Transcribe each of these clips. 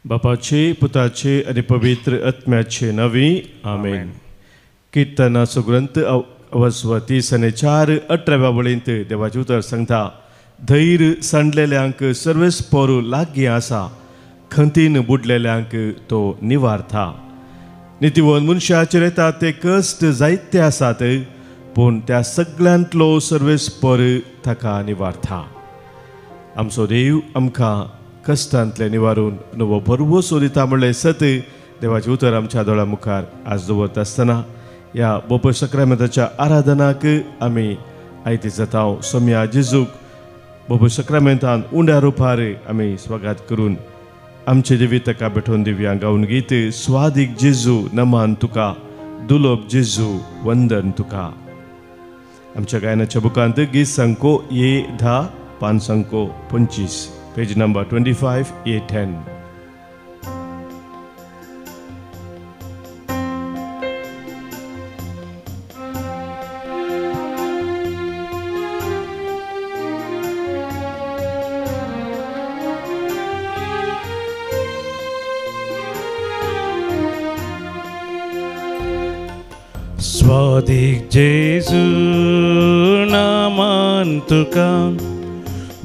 बापाचे पुताचे आनी पवित्र आत्म्याचे नवी आमेन. किर्तनाचो ग्रंथ अवस्व 30 आणि 4 18व्या वळींत देवाचें उतर सांगता, धैर्य सांडलेल्यांक सर्वेस्पोर लागीं आसा, खंतीन बुडलेल्यांक तो निवारता. नितीवन मनशाचेर येता ते कश्ट जायते आसात, पूण त्या सगळ्यांतलो सर्वेस्पोर ताका निवारता. आमचो देव आमकां कश्टांतले निवारून नवो भरवसो दिता म्हणलें सत देवाचें उतर आमच्या दोळ्या मुखार आज दवरता आसतना ह्या बोपर सक्रामेंताच्या आराधनाक आमी आयती जाता. सोम्या जेजूक बोपर सक्रामेंतान उंड्या रुपार आमी स्वागत करून आमचे देवी ताका भेटोवन दिवया. गावन गीत स्वादीक जेजू नमान तुका, दुलोब जेजू वंदन तुका. आमच्या गायनाच्या बुकांत गीत संको ए 10 पान संको 25, पेज नंबर 25 ए 10. स्वादीक जेजू नामान तुका,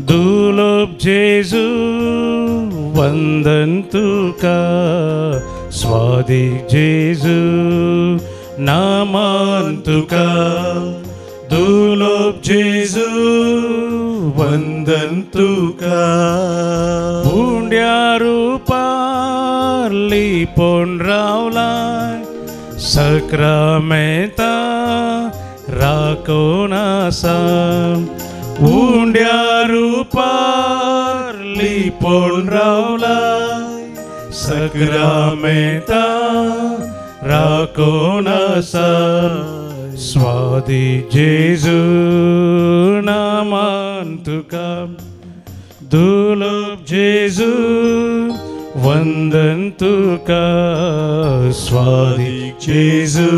दुलोब जेजू वंदन तुका. स्वादीक जेजू नामान तुका, दुलोब जेजू वंदन तुका. उंड्या रुपार लिपोवन रावलाय, सक्रामेंता राखून आसा. उंड्या रुपार लिपोवन रावलाय, सक्रामेंता राखून आसा. स्वादीक जेजू नामान तुका, दुलोब जेजू वंदन तुका. स्वादीक जेजू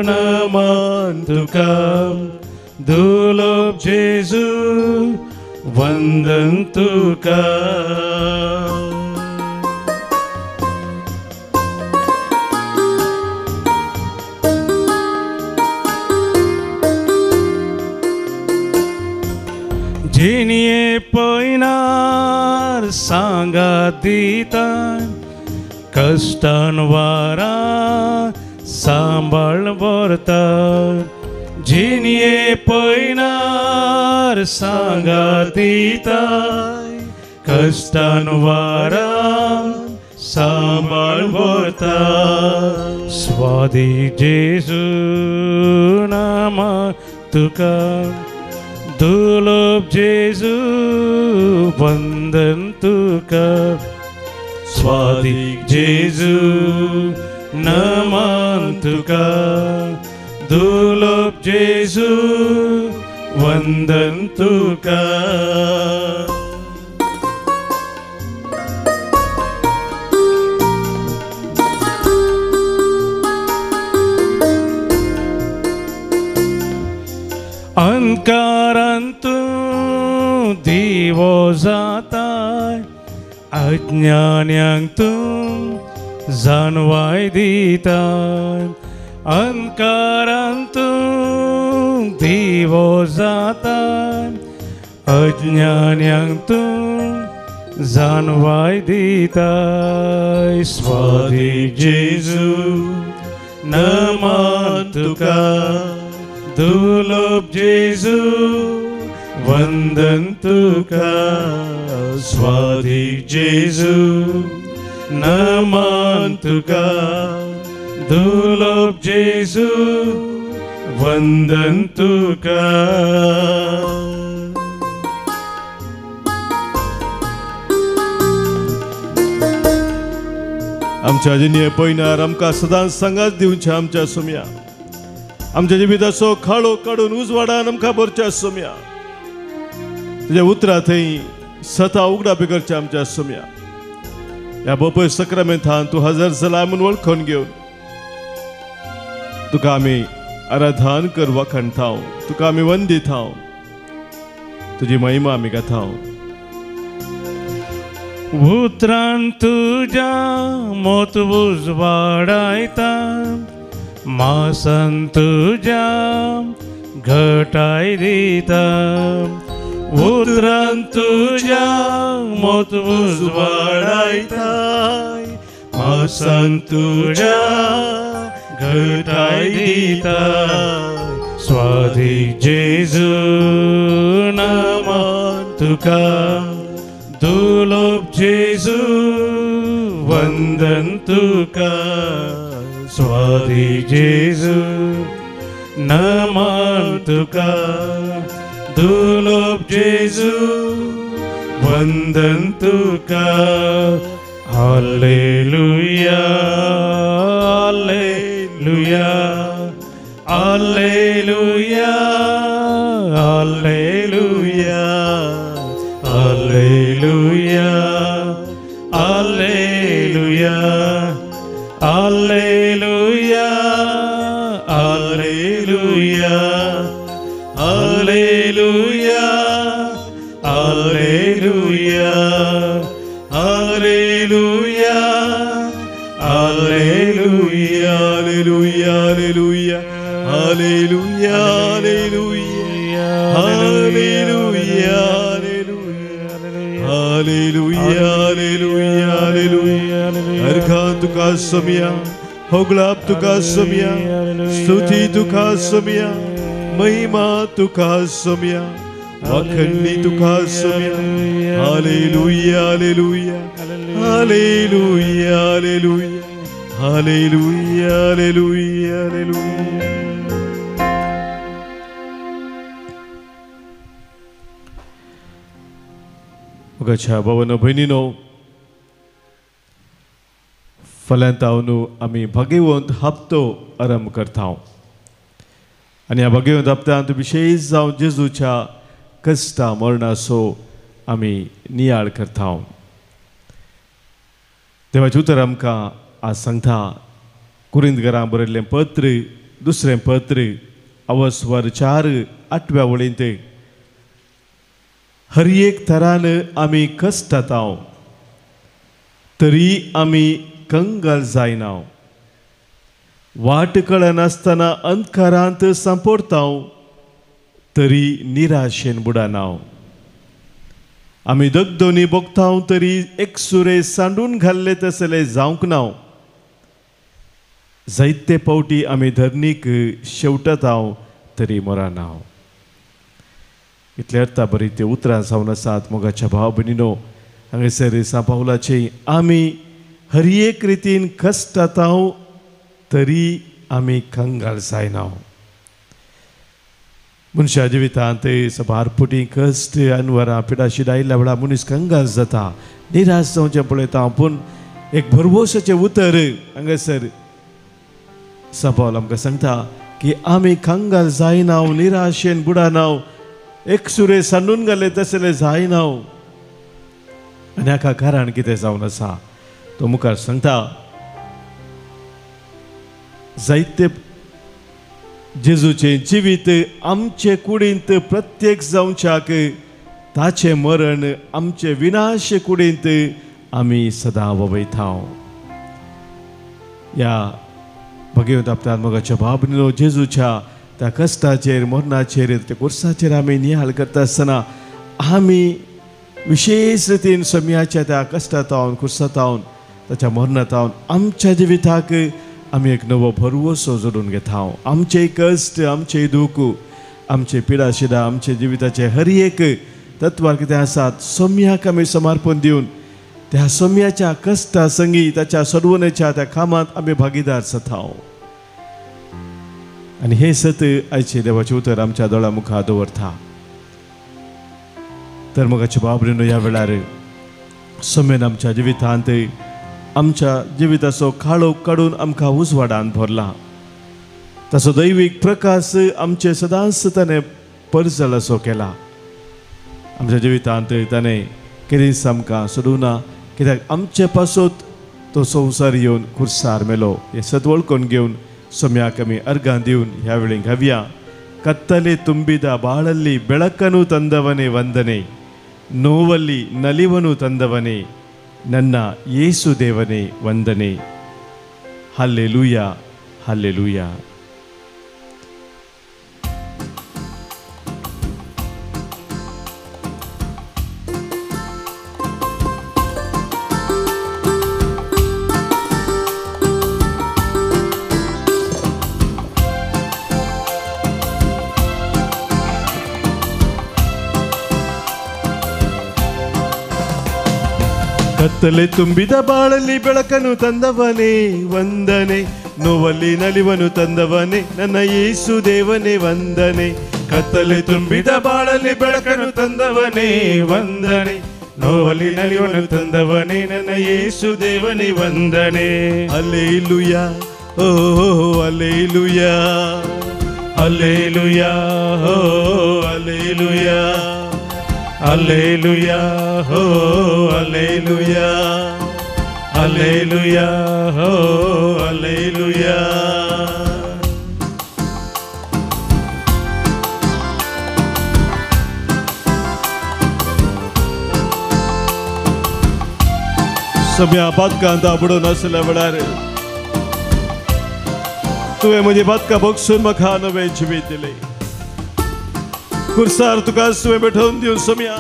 नामान तुका, दुलोब जेजू वंदन तुका. जिणये पयनार सांगात दिता, कश्टान वारा सांबाळ व्हरता. जिणये पयनार सांगात दिता, कश्टान वारा सांबाळ व्हरता. स्वादीक जेजू नामा तुका, दुलोब जेजू वंदन तुका. स्वादीक जेजू नमान तुका, दुलोब जेजू वंदन तुका. अंधकारांतू दिवो जाताय, अज्ञान्यांक तूं जाणवाय दिताय. अंधकारांतू दिवो जाताय, अज्ञान्यांक तूं जाणवाय दिताय. स्वादीक जेजू नमान तुका, दुलोब जेजू वंदन तुका. स्वादीक जेजू नमान तुका, दुलोब जेजू वंदन तुका. आमच्या जिणये पयनार आमकां सदांच सांगात दिवच्या आमच्या सोम्या, आमच्या जिविताचो खाळो काडून उजवाडान आमकां भरच्या सोम्या, तुज्या उतरां थंय सता उगडा बिगरच्या आमच्या सोम्या. ह्या बोपय सक्रामेंतान तूं हजर जाला म्हूण वळखून घेवन तुका आमी आराधन कर वाखणताव, तुका आमी वंदिताव, तुजी महिमा आमी गाताव. उतरान तुज्या मोत उजवाडायता, मासान तुज्या घटाय दिता. उतरान तुज्या मोत उजवाडायता, मासान तुज्या घटाय दिता. स्वादी जेजू नमन तुका, दुलोब जेजू वंदन तुका. स्वादी जेजू नमन तुका, दुलोब जेजू वंदन तुका. Hallelujah, hallelujah, hallelujah, hallelujah, hallelujah, hallelujah, hallelujah, hallelujah, hallelujah, hallelujah, hallelujah, hallelujah, hallelujah, hallelujah, hallelujah, hallelujah, hallelujah, hallelujah, hallelujah. अर्घां तुका सोमया, होगळाप तुका सोमया, स्तुती तुका सोमया, महिमा तुका सोमया, वाखणणी तुका Somaiya. Hallelujah, hallelujah, hallelujah, hallelujah, hallelujah, hallelujah, hallelujah. मोगाच्या भावानो भयणीनो, फाल्यां तावन आमी भाग्यवंत हप्तो आरंभ करता. आनी ह्या भाग्यवंत हप्त्यांत विशेश जावन जेजूच्या कश्टा मरणाचो आमी नियाळ करता. देवाचें उतर आमकां आज सांगता, कुरिंतकारां बरयल्लें पत्र दुसरें पत्र अवस्वर 4 8व्या वळींत, हर एक थरान आमी कश्टाताव तरी आमी कंगाल जायना, वाट कळनासतना अंधकारांत सांपडताव तरी निराशेन बुडाना, आमी दगदोनी भोगताव तरी एकसुरे सांडून घाल्ले तसले जावंक ना, जायते पावटी आमी धरणीक शेवटताव तरी मरना. इतले अर्था बरी ते उतरां जावन आसात. मोगाच्या भाव भयणीनो, हांगासर सांत पावलाचे आमी हर एक रितीन कश्टाताव तरी आमी कंगाल जायना. मनशा जिवितांत सबार पुटी कश्ट अनवरां पिडाशीड आयिल्ल्या वेळार मनीस कंगाल जाता, निराश जावचें पळयता. पूण एक भरवंसाचें उतर हांगासर सांत पावल आमकां सांगता की आमी कंगाल जायना, निराशेन बुडाना, एकसुरे सांडून घाले तसले जायना. आनी हाका कारण कितें जावन आसा तो मुखार सांगता, जायते जेजूचें जिवीत आमचे कुडींत प्रत्येक जावच्याक ताचें मरण आमचे विनाश कुडींत आमी सदां वयता. ह्या भगवंत आपल्या मोगाच्या भाव जेजूच्या त्या कश्टाचेर मरणाचेर त्या कुर्साचेर आमी निहाल करता आसतना आमी विशेश रितीन सम्याच्या त्या कश्टांतावन कुर्सातावन ताच्या मरणातावन आमच्या जिविताक आमी एक नवो भरवसो जोडून घेता. आमचे कश्ट, आमचे दूख, आमचे पिडाशिडा, आमचे जिविताचे हर एक तत्वार कितें आसात सम्याक आमी समर्पण दिवन त्या सम्याच्या कश्टा संगी ताच्या सोडवणेच्या त्या कामांत आमी भागीदार जाता. आनी हें सत आयचें देवाचें उतर आमच्या दोळ्या मुखार दवरता. तर मोगाचे बाबरीनो, ह्या वेळार सम्यान आमच्या जिवितांत आमच्या जिविताचो काळोख काडून आमकां उजवाडान भरला. ताचो दैवीक प्रकाश आमचे सदांच ताणें परजल असो केला. आमच्या जिवितांत ताणें केदींच आमकां सोडूं ना, कित्याक आमचे पासत तो संवसार येवन खुर्सार मेलो. हें सत वळखून घेवन सम्याक आमी अर्घां दिवन ह्या वेळी घावया. ಕತ್ತಲೆ ತುಂಬಿದ ಬಾಳಲ್ಲಿ ಬೆಳಕನ್ನು ತಂದವನೇ ವಂದನೆ, ನೋವಲ್ಲಿ ನಲಿವನು ತಂದವನೇ ನನ್ನ ಯೇಸು ದೇವನೇ ವಂದನೆ. Hallelujah, hallelujah. ಕತ್ತಲೆ ತುಂಬಿದ ಬಾಳಲ್ಲಿ ಬೆಳಕನ್ನು ತಂದವನೇ ವಂದನೆ, ನೋವಲ್ಲಿ ನಲಿವನು ತಂದವನೇ ನನ್ನ ಯೇಸು ದೇವನೇ ವಂದನೆ. ಕತ್ತಲೆ ತುಂಬಿದ ಬಾಳಲ್ಲಿ ಬೆಳಕನ್ನು ತಂದವನೇ ವಂದನೆ, ನೋವಲ್ಲಿ ನಲಿವನು ತಂದವನೇ ನನ್ನ ಯೇಸು ದೇವನೇ ವಂದನೆ. Alleluia, oh alleluia, alleluia, oh alleluia, alleluia, oh alleluia, alleluia, oh alleluia. सभ्या बादकांत बुडून आसल्या वेळार तुवें म्हजी बादकां भोगसून म्हाका नवें जिवीत दिलें. कुर्सार तुका तुवें बेठोवन दिवन सोम्या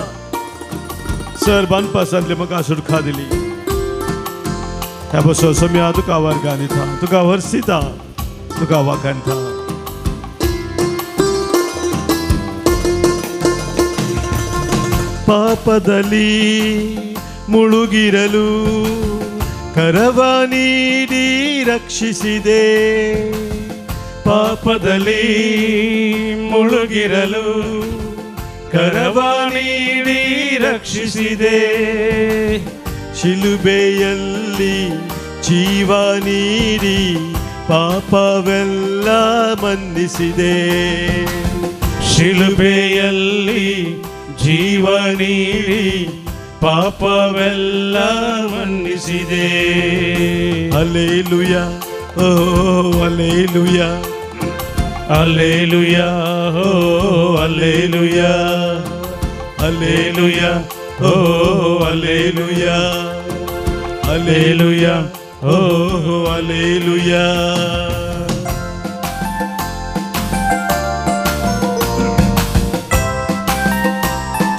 सर बांदपासांतली म्हाका सुटका दिली. ह्या बसो सोम्या तुका वर्गान दिता, तुका वर्सिता, तुका वाखाणता. ಪಾಪದಲ್ಲಿ ಮುಳುಗಿರಲು ಕರವ ನೀಡಿ ರಕ್ಷಿಸಿದೆ, ಪಾಪದಲ್ಲಿ ಮುಳುಗಿರಲು ಕರವ ನೀಡಿ ರಕ್ಷಿಸಿದೆ, ಶಿಲುಬೆಯಲ್ಲಿ ಜೀವ ನೀಡಿ ಪಾಪವೆಲ್ಲ ಮನ್ನಿಸಿದೆ, ಶಿಲುಬೆಯಲ್ಲಿ ಜೀವ ನೀಡಿ ಪಾಪವೆಲ್ಲ ಮನ್ನಿಸಿದೆ. Alleluia, oh alleluia, alleluia, oh alleluia, alleluia, oh alleluia, alleluia, oh alleluia.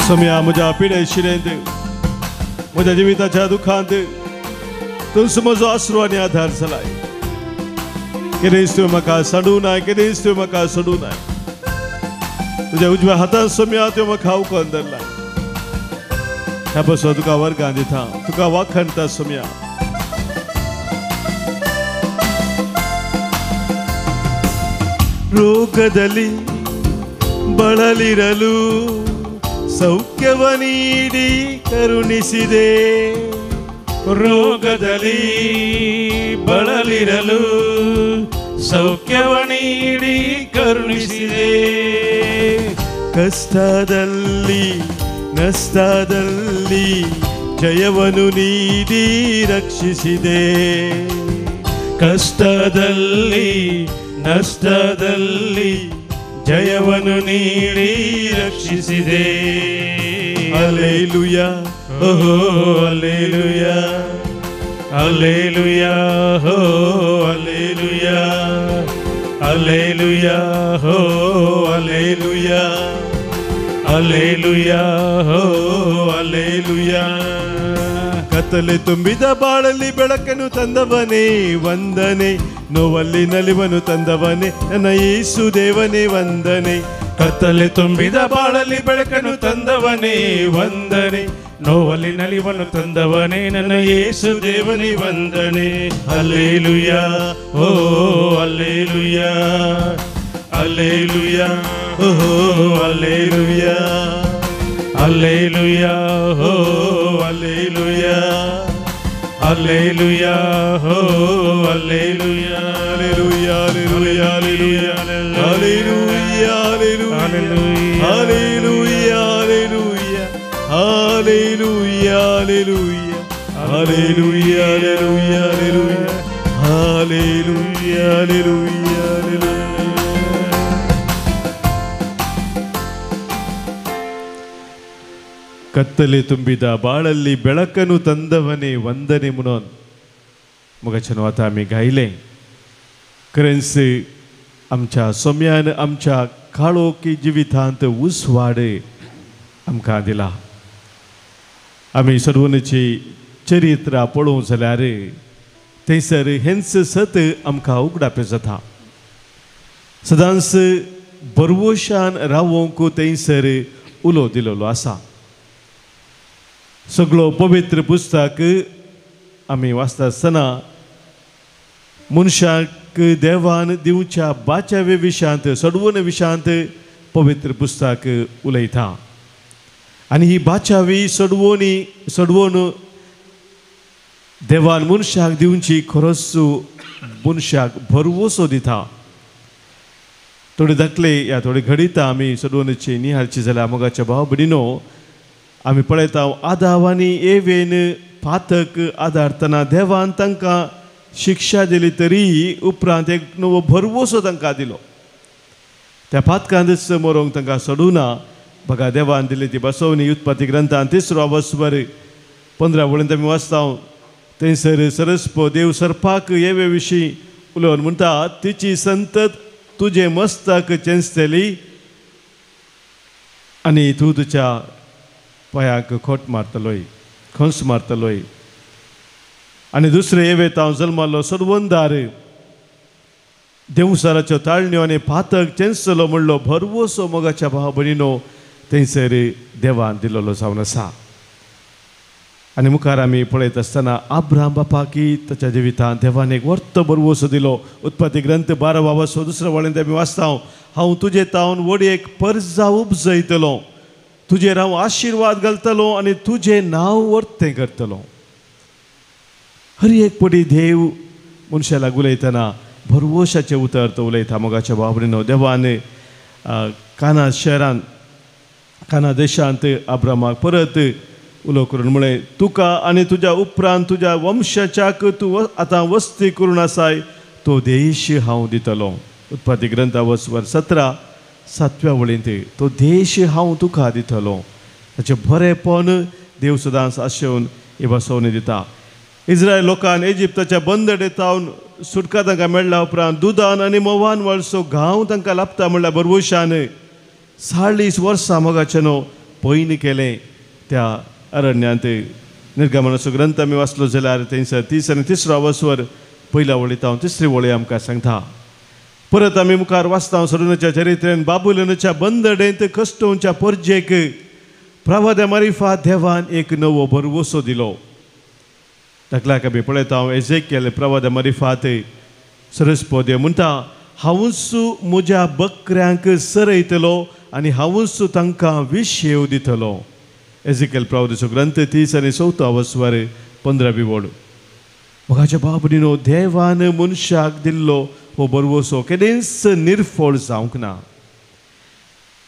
Saumya म्हज्या पिडे शिरेंत, म्हज्या जिविताच्या दुखांत तुमचो म्हजो आसरो आनी आधार जालाय. केदेंच तुवें म्हाका सांडूं नाय, केदेंच तुवें म्हाका सोडूं नाय. तुज्या उजव्या हातान सोम्या तुवें म्हाका उखलून धरलाय. ह्या पासून तुका वर्गां दिता, तुका वाखणता सोम्या. ರೋಗದಲ್ಲಿ ಬಳಲಿರಲು ಸೌಖ್ಯವ ನೀಡಿ ಕರುಣಿಸಿದೆ, ರೋಗದಲ್ಲಿ ಬಳಲಿರಲು ಸೌಖ್ಯವ ನೀಡಿ ಕರುಣಿಸಿದೆ, ಕಷ್ಟದಲ್ಲಿ ನಷ್ಟದಲ್ಲಿ ಜಯವನ್ನು ನೀಡಿ ರಕ್ಷಿಸಿದೆ, ಕಷ್ಟದಲ್ಲಿ ನಷ್ಟದಲ್ಲಿ ಜಯವನ್ನು ನೀಡಿ ರಕ್ಷಿಸಿದೆ. ಅಲ್ಲೇಲುಯಾ, ಓಹೋ ಅಲ್ಲೇಲುಯಾ, ಅಲ್ಲೇಲುಯಾ, ಹೋ ಅಲ್ಲೇಲುಯಾ, ಅಲ್ಲೇಲುಯಾ, ಹೋ ಅಲ್ಲೇಲುಯಾ, ಅಲ್ಲೇಲುಯಾ, ಹೋ ಅಲ್ಲೇಲುಯಾ. ಕತ್ತಲೆ ತುಂಬಿದ ಬಾಳಲ್ಲಿ ಬೆಳಕನ್ನು ತಂದವನೇ ವಂದನೆ, ನೋವಲ್ಲಿ ನಲಿವನು ತಂದವನೇ ನನ್ನ ಯೇಸು ದೇವನೇ ವಂದನೆ. ಕತ್ತಲೆ ತುಂಬಿದ ಬಾಳಲ್ಲಿ ಬೆಳಕನ್ನು ತಂದವನೇ ವಂದನೆ, ನೋವಲ್ಲಿ ನಲಿವನು ತಂದವನೇ ನನ್ನ ಯೇಸು ದೇವನೇ ವಂದನೆ. ಅಲ್ಲೇಲುಯಾ, ಓ ಅಲ್ಲೇಲುಯಾ, ಅಲ್ಲೇಲುಯಾ, ಓ ಅಲ್ಲೇಲುಯಾ, ಅಲ್ಲೇಲುಯಾ, ಓ ಅಲ್ಲೇಲುಯಾ, ಅಲ್ಲೇಲುಯಾ, ಓ ಅಲ್ಲೇಲುಯಾ, alleluia, alleluia, alleluia, alleluia, alleluia, alleluia, alleluia, alleluia, alleluia, alleluia, alleluia, alleluia, alleluia. ಕತ್ತಲೆ ತುಂಬಿದ ಬಾಳಲ್ಲಿ ಬೆಳಕನ್ನು ತಂದವನೇ ವಂದನೆ म्हणून मोगाच्यानो आतां आमी गायलें. खरेंच आमच्या सोम्यान आमच्या काळोखी जिवितांत उजवाड आमकां दिला. आमी सर्वनाची चरित्रां पळोवंक जाल्यार थंयसर हेंच सत आमकां उगडापें जाता. सदांच भरवशान रावोंक थंयसर उलो दिलेलो आसा. सगळो पवित्र पुस्तक आमी वाचता आसतना मनशाक देवान दिवच्या बाचावे विशांत सडवण विशांत पवित्र पुस्तक उलयता. आनी ही बाचावी सडवणी सडवण देवान मनशाक दिवची खरोच मनशाक भरवसो दिता. थोडे दाखले या थोडे घडितां आमी सडवणची निहाळची जाल्यार मोगाच्या भाव भयणीनो आमी पळयता आदाव आनी एवेन पातक आदारतना देवान तांकां शिक्षा दिली तरी उपरांत एक नवो भरवसो तांकां दिलो. त्या पातकांतच मरोंक तांकां सोडूना. बघा देवान दिली ती बसवणी उत्पत्ती ग्रंथान 3 वसवर 15 वळींत आमी वाचता. थंयसर सरस्पो देव सर्पाक येवे विशीं उलोवन म्हणटा, तिची संतत तुजें मस्तक चेंचतली आनी तूं तुज्या पांयाक खोट मारतलोय, खोंस मारतलोय. आनी दुसरें येवेत हांव जल्मालो सर्वंदार देवसाराच्यो ताळण्यो आनी पातक चेंचतलो म्हणलो भरवसो मोगाच्या भाव भयणीनो थंयसर देवान दिलेलो जावन आसा. आनी मुखार आमी पळयत आसतना आब्राम बापाकी ताच्या जिवितांत देवान एक वर्त भरवसो दिलो. उत्पत्ती ग्रंथ 12 वसो 2 वळींत आमी वाचता, हांव तुजे तावन व्हड एक परजा उपजयतलो, तुजेर हांव आशिर्वाद घालतलो आनी तुजें नांव वर्तें करतलो. हर एक पटी देव मनशाक उलयतना भरवशाचें उतर तो उलयता. मोगाच्या भाव भयणीनो देवान काना शहरांत काना देशांत आब्रामाक परत उलो करून म्हळें, तुका आनी तुज्या उपरांत तुज्या वंशाच्याक तूं आतां वस्ती करून आसाय तो देश हांव दितलो. उत्पत्ती ग्रंथा वसवर 17 7व्या वळींत तो देश हांव तुका दितलो. ताचें बरेंपण देव सदांच आशेवन ही बसवणी दिता. इस्रायल लोकान इजिप्ताच्या बंदडेतावन सुटका तांकां मेळ्ळ्या उपरांत दुदान आनी मोवान वळसो गांव तांकां लाभता म्हणल्यार भरवशान 40 वर्सां मोगाच्यानो पयन केलें त्या अरण्यांत. निर्गमनाचो ग्रंथ आमी वाचलो जाल्यार थंयसर 30 आनी 3 वसवर 1 वळी तावन 3 वळी आमकां सांगता. परत आमी मुखार वाचता सरुनाच्या चरित्रेन बाबुलनाच्या बंदडेंत कश्टोवच्या परजेक प्रवाद्या मारिफा देवान एक नवो भरवसो दिलो. ताका आमी पळयता एजेकियल प्रवाद्या मारिफात सरस्पो देव म्हणटा, हांवूच म्हज्या बकऱ्यांक सरयतलो आनी हांवूच तांकां विशेव दितलो. एजेकियल प्रवाद्याचो ग्रंथ 30 आनी 4 वसवर 15 वळ. मोगाच्या भाव भयणीनो देवान मनशाक दिल्लो हो भरवसो केदेंच निर्फळ जावंक ना.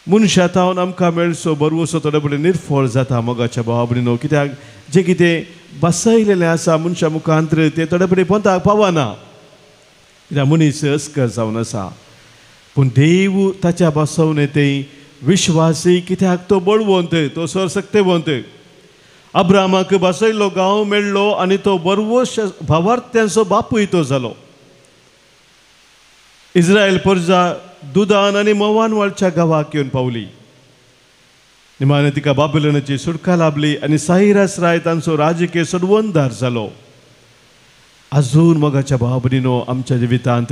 मनशा तावन आमकां मेळचो भरवसो थोडे फुडें निर्फळ जाता. मोगाच्या भाव भयणीनो कित्याक जें कितें बसयलेलें आसा मनशा मुखांतर तें थोडे फुडें पोंताक पावना, कित्याक मनीस अस्कर जावन आसा. पूण देव ताच्या बसवणे तें विश्वासी, कित्याक तो बळवंत, तो सरसक्तेवंत. अब्रामाक बसयल्लो गांव मेळ्ळो आनी तो भरवश भावार्थ्यांचो बापूय तो जालो. इस्रायल परजा दुदान आनी मोवान वाळच्या गांवाक येवन पावली. निमाणे तिका बाबुलनाची सुटका लाभली आनी साहिरास राय तांचो राजकीय सडवंदार जालो. अजून मोगाच्या भाव भयणीनो आमच्या जिवितांत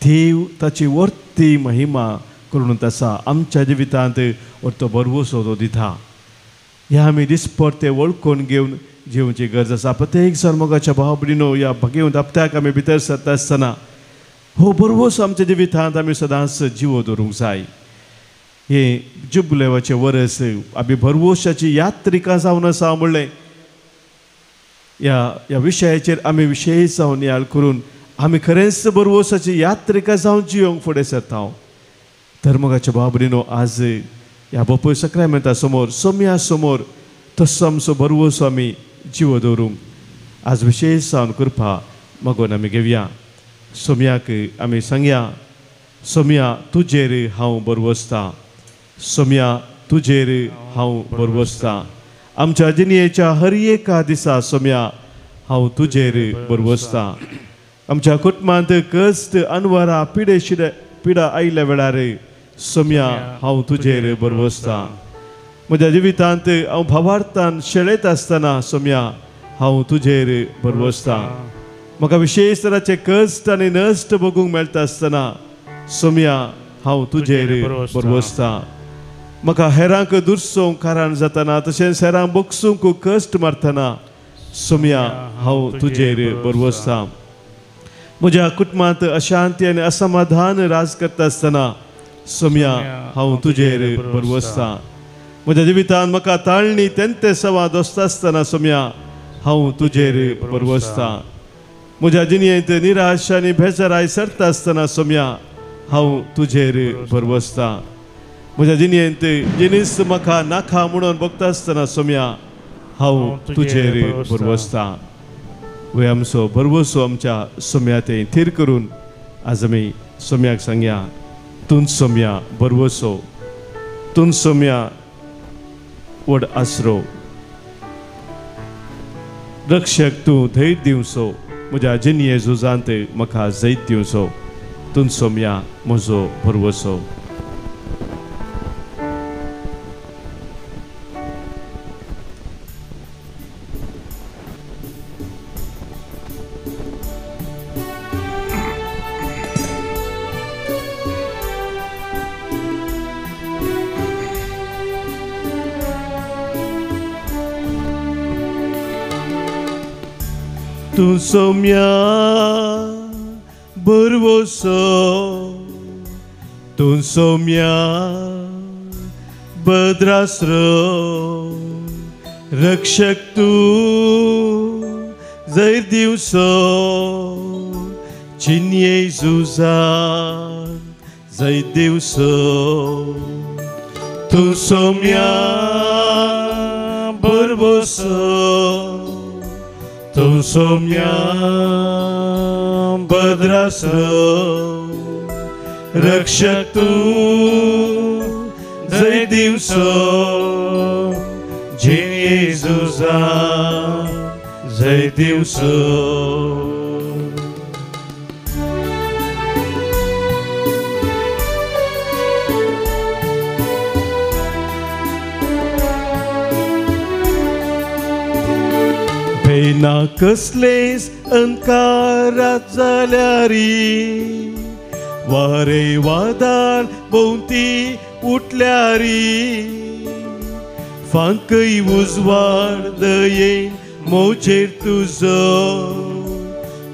देव ताची वर्ती महिमा करून आसा. आमच्या जिवितांत वर्तो भरवसो तो दिता. ह्या आमी दिसपडते वळखून घेवन जिवची गरज आसा. प्रत्येक जाण मोगाच्या भाव भयणीनो ह्या भगेवन हप्त्याक आमी भितर सरता आसतना हो भरवसो आमच्या जिवितांत आमी सदांच जिवो दवरूंक जाय. हें जुबलेवाचें वरस आमी भरवशाची यात्रिका जावन आसा म्हणलें ह्या ह्या विशयाचेर आमी विशेश जावन नियाळ करून आमी खरेंच भरवशाची यात्रिका जावन जियोंक फुडें सरता. तर मोगाच्या भाव भयणीनो आज ह्या बापूय सक्रामेंता समोर सोम्या समोर तसो आमचो भरवसो आमी जिवो दवरूंक आज विशेश जावन कृपा मागून आमी घेवया. सोम्याक आमी सांगया, सोम्या तुजेर हांव भरवसता, सोम्या तुजेर हांव भरवसता. आमच्या जिणेच्या हर एका दिसा सोम्या हांव तुजेर भरवसतां. आमच्या कुटुंबांत कश्ट अनवरा पिडे पिडा आयिल्ल्या वेळार सोम्या हांव तुजेर भरवसतां. म्हज्या जिवितांत हांव भावार्थान शेळयत आसतना सोम्या हांव तुजेर भरवसतां. म्हाका विशेश तराचे कश्ट आनी नश्ट भोगूंक मेळटा आसतना सोम्या हांव तुजेर भरवसतां. म्हाका हेरांक दुरसोवंक कारण जातना तशेंच हेरांक बगसूंक कश्ट मारतना सोम्या हांव तुजेर भरवसतां. म्हज्या कुटुंबांत अशांती आनी असमाधान राज करता आसतना सोम्या हांव तुजेर भरवसतां. म्हज्या जिवितांत म्हाका ताळणी तेंते सवा दोसता आसतना सोम्या हांव तुजेर भरवसतां. म्हज्या जिणेंत निराश आनी बेजाराय सरता आसतना सोम्या हांव तुजेर भरवसतां. म्हज्या जिणेंत जिनीस म्हाका नाका म्हणून बगता आसतना सोम्या हांव तुजेर भरवसतां. वय आमचो भरवसो आमच्या सोम्या ते थीर करून आज आमी सोम्याक सांगया, तूं सोम्या भरवसो, तूं सोम्या व्हड आसरो, रक्षक तूं धैर्य दिवचो, म्हज्या जिणये झुजांत म्हाका जैत दिवचो, तूं सोम्या म्हजो भरवसो. तूं सोम्या भरवसो, तूं सोम्या भद्रास्रो, रक्षक तूं जैर दिवसो, जिणये झुजान जैत दिवसो. तूं सोम्या भरवसो, तूं सोम्या भद्रास्रो, रक्षक तूं जैत दिवसो, जिणये झुजान जैत दिवसो. ना कसलेच अंधकारात जाल्यारी, वारे वादळ भोंवती उठल्यारी, फांकय उजवाड दयेन मोजेर तुजो,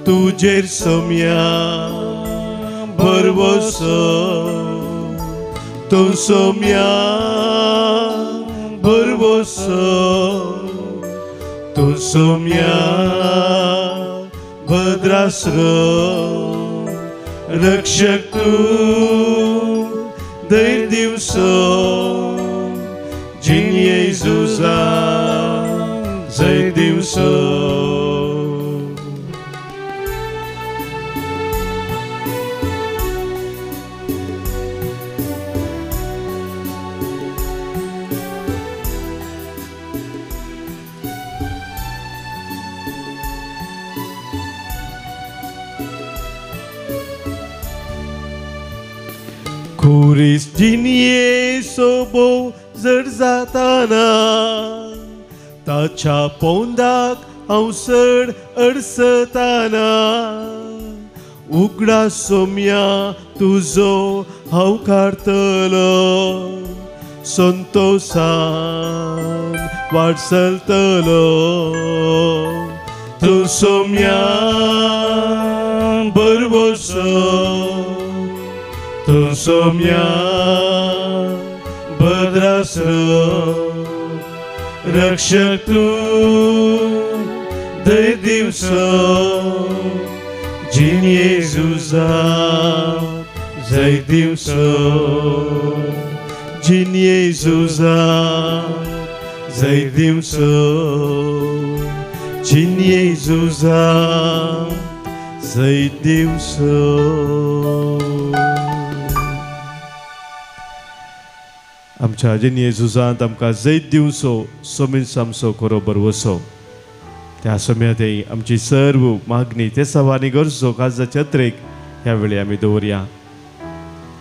तुजेर सोम्या भरवसो, तूं सोम्या भरवसो, तूं सोम्या भद्रास्रो, रक्षक तूं धैर्य दिवसो, जिणये झुजान जैत दिवसो. खुरीस जिणये सोबो जड जाताना, ताच्या पोंदाक हांव चड अडसताना, उगडा सोम्या तुजो हांव काडटलो, संतोसान वाट चलतलो. तूं सोम्या भरवसो, तूं सोम्या भद्रास्रो, रक्षक तूं धैर्य दिवसो, जिणये झुजान जैत दिवसो, जिणये झुजान जैत दिवसो, जिणये झुजान जैत दिवसो. आमच्या जिणये झुजांत आमकां जैत दिवचो सोमीन सामसो खरो बरवसो त्या सोम्यातय आमची सर्व मागणी ते सवानी गरजो काजाच्या अत्रेक ह्या वेळी आमी दवरया.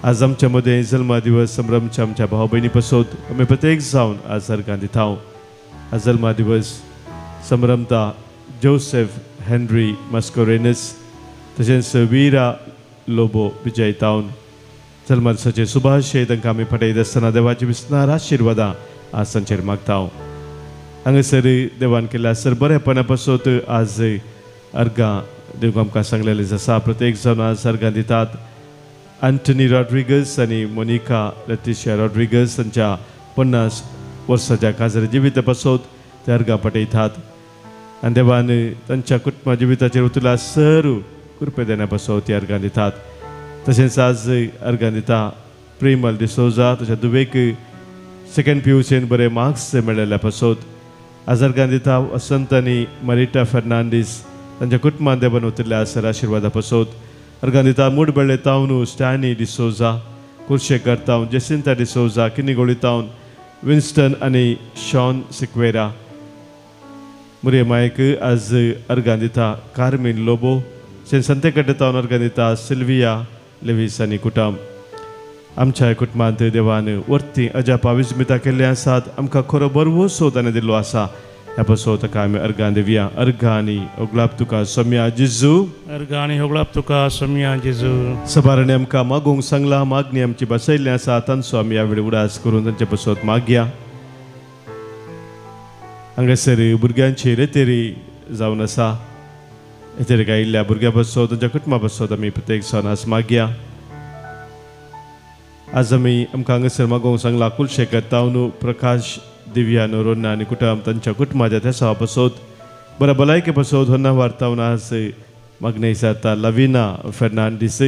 आज आमच्या मदें जल्मा दिवस संभ्रमच्या आमच्या भाव भयणी पसोत आमी प्रत्येक जावन आज अर्गां दिता. आज जल्मा दिवस संभ्रमता जोसेफ हेनरी मस्कोरेनस तशेंच वीरा लोबो विजय तावन जल्मा दिसाचे सुभाशे तांकां आमी फटयत आसतना देवाची विसनार आशिर्वादां आज तांचेर मागता. हांगासर देवान केल्ल्या सर बरेपणा पासत आज अर्गां देव आमकां सांगलेलें आसा. प्रत्येक जावन आज अर्गां दितात. अँटनी रॉड्रिगस आनी मोनिका लतिशिया रॉड्रिगस तांच्या 50 वर्साच्या काजर जिविता पासत ते अर्गां पटयतात आनी देवान तांच्या कुटुंबा जिविताचेर उतरला सर कृपे देण्या पासत ती अर्गां दितात. तशेंच आज अर्गां दिता प्रेमल डिसोजा तशें दुवेक सेकंड PUCन बरे मार्क्स मेळिल्ल्या पासत. आज अर्गां दिता वसंत आनी मरिटा फेर्नांडीस तांच्या कुटुंबान देवान उतरल्या सर आशिर्वादा पासत. अर्गां दिता मुडबेळे तावन स्टॅनी डिसोजा कुर्शेकर तावन जेसिंता डिसोजा किनीगोळी तावन विन्स्टन आनी शॉन सिक्वेरा. मुरे मायक आज अर्गां दिता कार्मीन लोबो सेंट संतेकड्डे तावन अर्गां दिता सिल्विया लेवीस आनी कुटुंब. आमच्या कुटुंबांत देवान वर्ती अजापा विस्मिता केल्ले आसात. आमकां खरो बरवसो ताणें दिल्लो आसा. ह्या पासत ताका आमी अर्गां दिवया. अर्गां आनी ओगलाप तुका सोम्या जेजू. अर्गां आनी ओगलाप तुका सोम्या जेजू. सभारांनी आमकां मागूंक सांगलां मागणी आमची बसयल्ली आसा तांचो आमी ह्या वेळी उडास करून तांचे पासत मागया. हांगासर भुरग्यांची रेतेरी जावन आसा. रेतेरी आयिल्ल्या भुरग्यां पासत तांच्या कुटुंबा पासत आमी प्रत्येक जावन आज मागया. आज आमी आमकां हांगासर मागूंक सांगलां कुलशेखर तावन प्रकाश दिव्या नोरोन्ना आनी कुटुंब तांच्या कुटुंबाच्या तेसावा पासत बऱ्या भलायके पासत होन्नावार तावन आज मागणी जाता लविना फेर्नांडीस.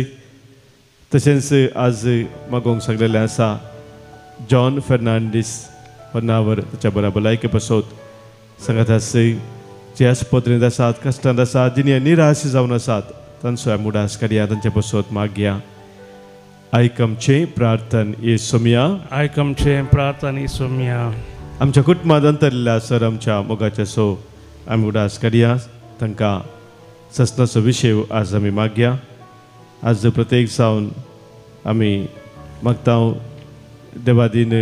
तशेंच आज मागूंक सांगलेलें आसा जॉन फेर्नांडीस होन्नावर ताच्या बऱ्या भलायके पासत. सांगात आस जे आस्पत्रेंत आसात कश्टांत आसात जिणी निराश जावन आसात तांचो आमी उडास करया तांचे पासत मागया. आयक आमचें प्रार्थन ये सोम्या. आयक आमचें प्रार्थन ये सोम्या. आमच्या कुटुंबांत अंतरलेल्या सर आमच्या मोगाच्या सो आमी उडास करया. तांकां ससनाचो विशय आज आमी मागया. आज प्रत्येक जावन आमी मागता देवादीन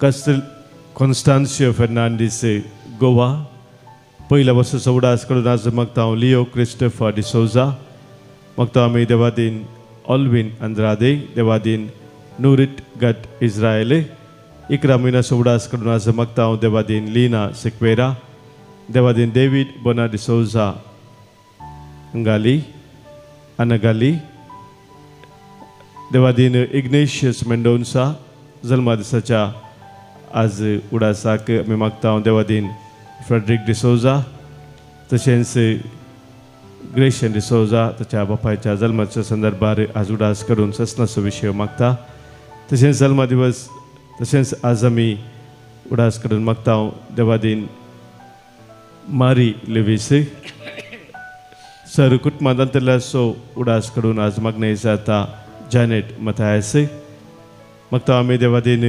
कस्tel कॉन्स्टान्सियो फेर्नांडीस गोवा पयल्या वर्साचो उडास करून आज मागता हांव लियो क्रिस्टोफर डिसोजा. मागता आमी देवादीन ऑल्विन अंद्रादे देवादीन नुरिट गट इस्रायल. 11 म्हयन्याचो उडास करून आज मागता हांव देवादीन लीना सिक्वेरा देवादीन डेवीड बोना डिसोजा अंगाली अनगाली देवादीन इग्नेशियस मेंडोन्सा जल्मा दिसाच्या आज उडासाक आमी मागता हांव देवादीन फ्रेडरीक डिसोजा तशेंच ग्रेशन डिसोजा ताच्या बापायच्या जल्माच्या संदर्भार आज उडास करून ससनाचो विशय मागता. तशेंच जल्मा दिवस तशेंच आज आमी उडास करून मागता देवादीन मारी लेवीस सर कुटुंबांत अंतरल्या सो उडास करून आज मागणी जाता जॅनेट मथायस. मागता आमी देवादीन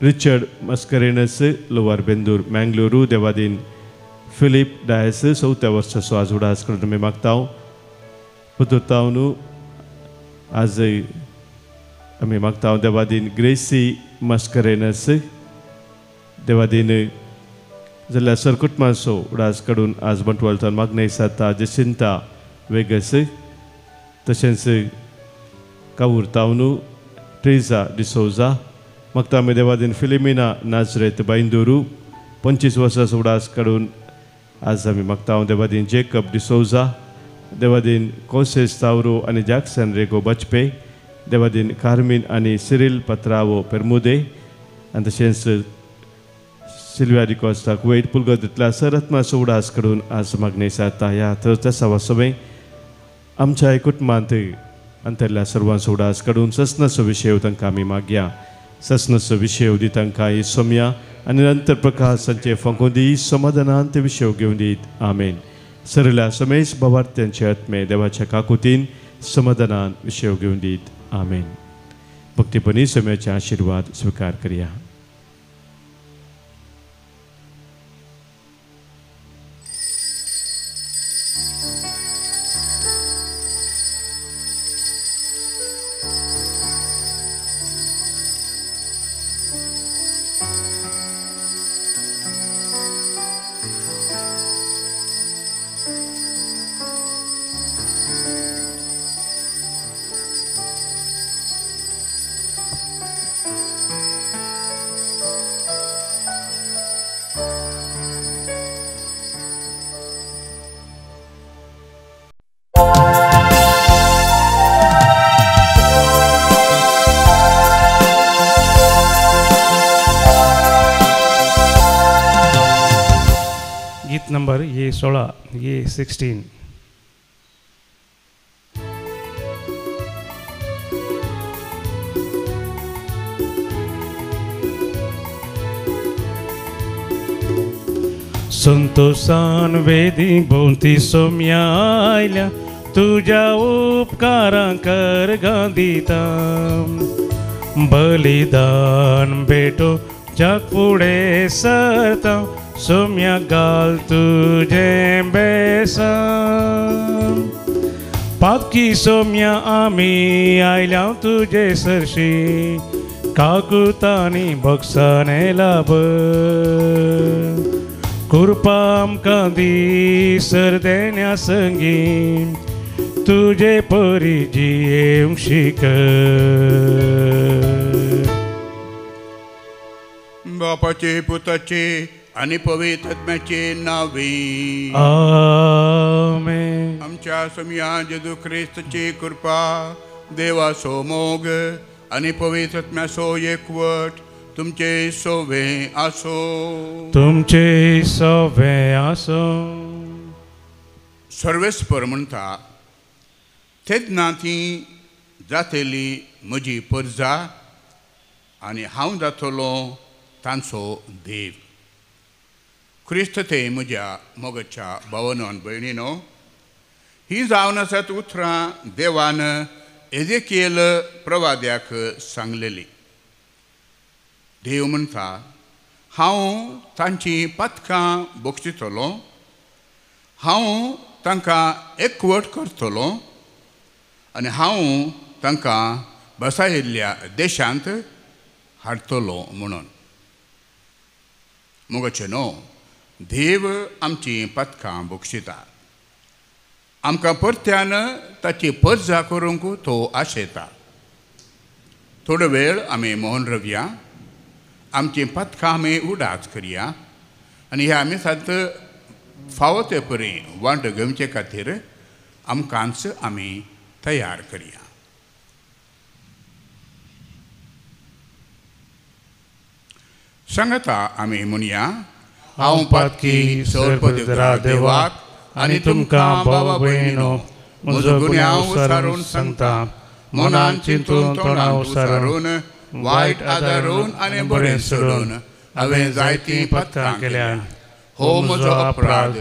रिचर्ड मस्करेनस लोवर बेंदूर मँगलुरू देवादीन फिलीप डायस 4 वर्साचो आज उडास करून आमी मागता. पुतुतावनू आज आमी मागता देवादीन ग्रेसी मस्करेनस देवादीन जाल्यार सर कुटुंबाचो उडास काडून आज बंटवाळतान मागणी जाता जेसिंता वेगस तशेंच कावूर तावनू ट्रेजा डिसोजा. मागता आमी देवादीन फिलिमिना नाजरेत बांयदुरू 25 वर्साचो उडास काडून आज आमी मागता देवादीन जेकब डिसोजा देवादीन कोसेस तावरो आनी जॅक्सन रेगो बचपे देवादीन कार्मीन आनी सिरील पत्रावो पेरमुदे आनी तशेंच सिल्व्या डिकॉस्ता कुवेट पुलगदींतल्या सरत्माचो उडास काडून आज मागणी जाता. ह्या थंयच्या सवासवे आमच्या कुटुंबांत अंतरल्या सर्वांचो उडास काडून ससनाचो विशय तांकां आमी मागया. ससनाचो विशय दी तांकां ही सोम्या आनी नंतर प्रकाश तांचे फांकून दी समाधानान ते विशय घेवन दीत. आमेन. सरल्या समेश भावार्थ्यांचे आत्मे देवाच्या काकुतीन समाधानान विशय घेवन दीत. आमेन. भक्तीपणी सम्याचे आशिर्वाद स्विकार करया. नंबर ये 16, ये 16. संतोषान वेदी भोंवती सोम्या आयल्या तुज्या उपकारां कर गांदिता बलिदान भेटो जग फुडें सरता सोम्या घाल तुजें बेसां पापकी सोम्या आमी आयल्या तुजे सरशी काकुतानी बक्षाने लाभ कृपा आमकां दी सरदेण्या संगी तुजे परी जियेवंक शिक. बापाचे पुताचे आनी पवित्र आत्म्याचे नावे आमेन. आमच्या सोम्या जेजू क्रिस्ताची कृपा, देवाचो मोग आनी पवित्र आत्म्याचो एकवट तुमचे सोवे आसो. तुमचे सोवे आसो. सर्वेस्पर म्हणटा तेन्ना ती जातेली म्हजी परजा आनी हांव जातलो तांचो देव. क्रिस्त ते म्हज्या मोगाच्या भावानो आनी भयणीनो, ही जावन आसात उतरां देवान एजेकियल प्रवाद्याक सांगलेली. देव म्हणटा हांव तांची पातकां बक्षितलो, हांव तांकां एकवट करतलो आनी हांव तांकां बसायिल्ल्या देशांत हाडटलो म्हणून. मोगाचे न्हू, देव आमची पातकां बक्षिता, आमकां परत्यान ताची परजा करूंक तो आशेता. थोडो वेळ आमी मोहन रवया, आमची पातकां आमी उडास करया आनी ह्या मिसांत फावो ते परी वांटो घेवचे खातीर आमकांच आमी तयार करया. सांगता आमी म्हणया, हांव पातकी सर्वपवित्र देवाक आनी तुमकां भावा भयणीनो म्हजो गुन्यांव सारून सांगता. मनान चिंतून तोंडान सारून वायट आदारून आनी बरें सोडून हांवें जायतीं पातकां केल्यात. हो म्हजो अपराध,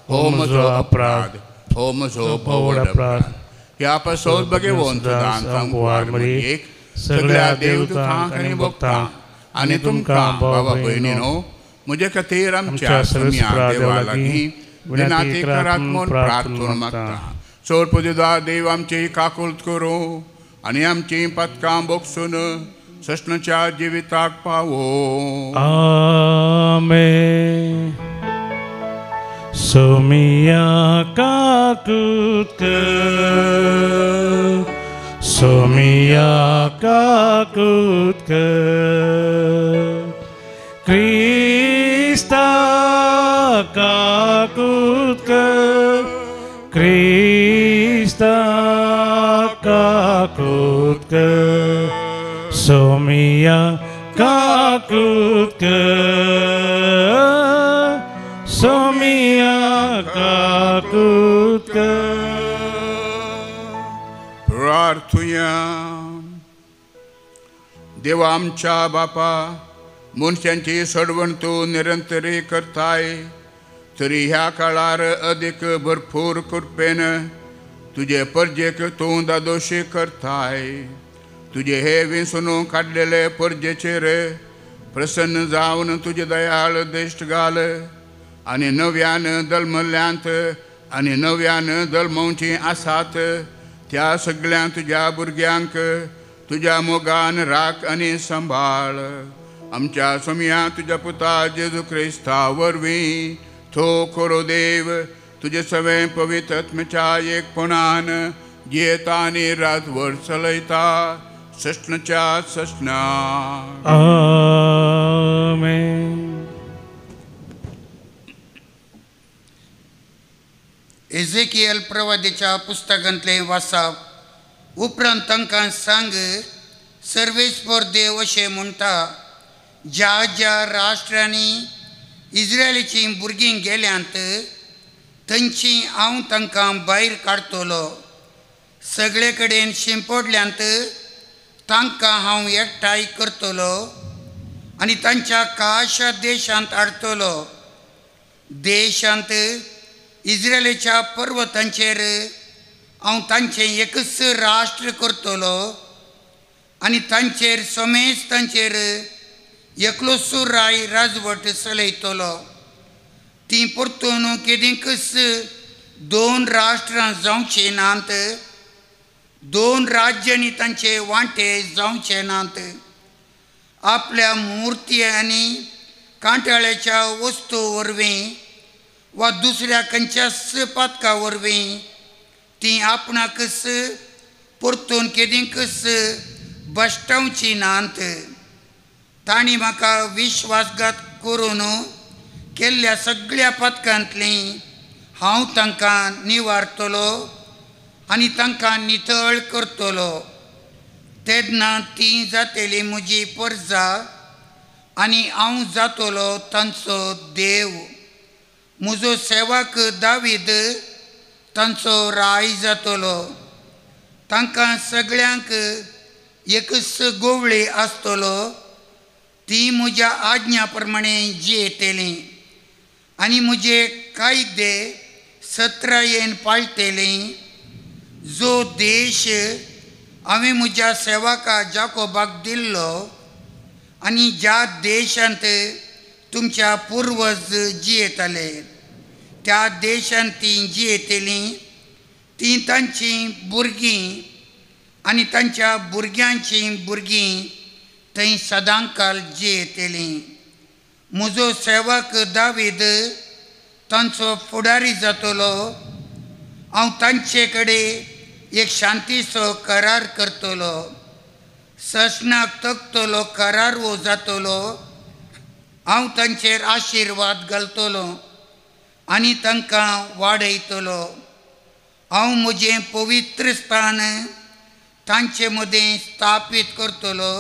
हो म्हजो अपराध, हो म्हजो भोव अपराध. ह्या पासत भगवंत दान मरियेक सगळ्या देवदूतांक आनी भक्तांक आनी तुमकां भावा भयणीनो म्हजे खातीर आमच्या सोम्या देवा लागीं विनंती करात म्हूण प्रार्थना मागता. चड पुजेदार देव आमची काकुळट करूं आनी आमची पातकां बक्षून सस्नाच्या जिविताक पावो. आमेन. सोमिया काकुत कर, सोमिया काकुत कर, क्रिस्ता काकुत कर, क्रिस्ता काकुत कर, सोमिया काकुत कर, सोमिया काकुत कर. प्रार्थुया. देवा आमच्या बापा, मनशांची सडवण तूं निरंतरी करताय, तरी ह्या काळार अदीक भरपूर कृपेन तुजे परजेक तूं दादोशी करताय. तुजे हे विंचून काडलेले परजेचेर प्रसन्न जावन तुजे दयाळ दिश्ट घाल आनी नव्यान जल्मल्यांत आनी नव्यान जल्मोवचीं आसात त्या सगळ्या तुज्या भुरग्यांक तुज्या मोगान राख आनी सांबाळ. आमच्या सोमया तुज्या पुता जेजू क्रिस्ता वरवीं तो खरो देव तुजे सवें पवित्र आत्म्याच्या एकपणान जियेता आनी रातभर चलयता सस्नाच्या सस्ना. आमेन. एझेकियल प्रवादीच्या पुस्तकांतलें वाचप. उपरांत तांकां सांग, सर्वेस्पर देव अशें म्हणटा, ज्या ज्या राष्ट्रांनी इस्रायलीचीं भुरगीं गेल्यांत थंयची हांव तांकां भायर काडटलो. सगळे कडेन शिंपडल्यांत तांकां हांव एकठांय करतलो आनी तांच्या काशा देशांत हाडटलो. देशांत इस्रायलीच्या पर्वतांचेर हांव तांचें एकच राष्ट्र करतलो आनी तांचेर समेज तांचेर एकलोच राय राजवट चलयतलो. तीं परतून केदींकच दोन राष्ट्रां जावचीं नात, दोन राज्यांनी तांचे वांटे जावचे नात. आपल्या मुर्ती आनी कांटाळ्याच्या वस्तू वरवीं वा दुसऱ्या खंयच्याच पातका वरवीं तीं आपणाकच परतून केदींकच बश्टावचीं नात. तांणी म्हाका विश्वासघात करून केल्ल्या सगळ्या पातकांतलीं हांव तांकां निवारतलो आनी तांकां नितळ करतलो. तेन्ना तीं जातली म्हजी परजा आनी हांव जातलो तांचो देव. म्हजो सेवक दावीद तांचो राय जातलो. तांकां सगळ्यांक एकच गोवळी आसतलो. ती म्हज्या आज्ञा प्रमाणे जियेतलीं आनी म्हजे कायदे सत्रायेन पाळटलीं. जो देश हांवें म्हज्या सेवका जाकोबाक दिल्लो आनी ज्या देशांत तुमच्या पुर्वज जियेताले त्या देशांत तीं जियेतलीं. तीं तांचीं भुरगीं आनी तांच्या भुरग्यांचीं भुरगीं थंय सदांकाल जियेतलीं. म्हजो सेवक दावीद तांचो फुडारी जातलो. हांव तांचे कडेन एक शांतीचो करार करतलो. ससनाक तकतलो करार वो जातलो. हांव तांचेर आशिर्वाद घालतलो आनी तांकां वाडयतलो. हांव म्हजें पवित्र स्थान तांचे मदें स्थापीत करतलो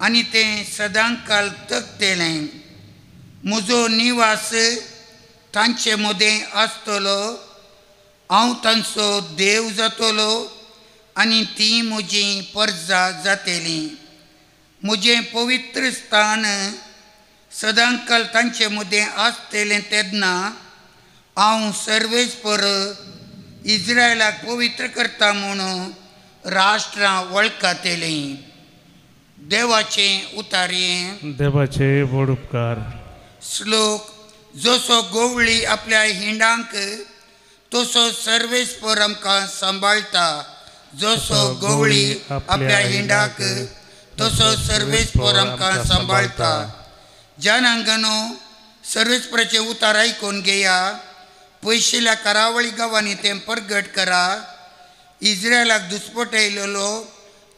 आनी तें सदांकाल तकतलें. म्हजो निवास तांचे मदें आसतलो. हांव तांचो देव जातलो आनी ती म्हजी परजा जातली. म्हजें पवित्र स्थान सदांकाल तांचे मदें आसतलें. तेन्ना हांव सर्वेस्पर इस्रायलाक पवित्र करता म्हणून राष्ट्रां वळखतलीं. देवाचें उतारयें. देवाचे व्हड उपकार. श्लोक. जसो गोवळी आपल्या हिंडांक तसो सर्वेस्पर आमकां सांबाळटा. जसो गोवळी आपल्या हिंडाक तसो सर्वेस्पर आमकां सांबाळटा. जनांगनो सर्वेस्पराचें उतार आयकून घेया. पयशिल्ल्या करावळी गांवांनी तें परगट करा. इस्रायलाक दुस्पटयलेलो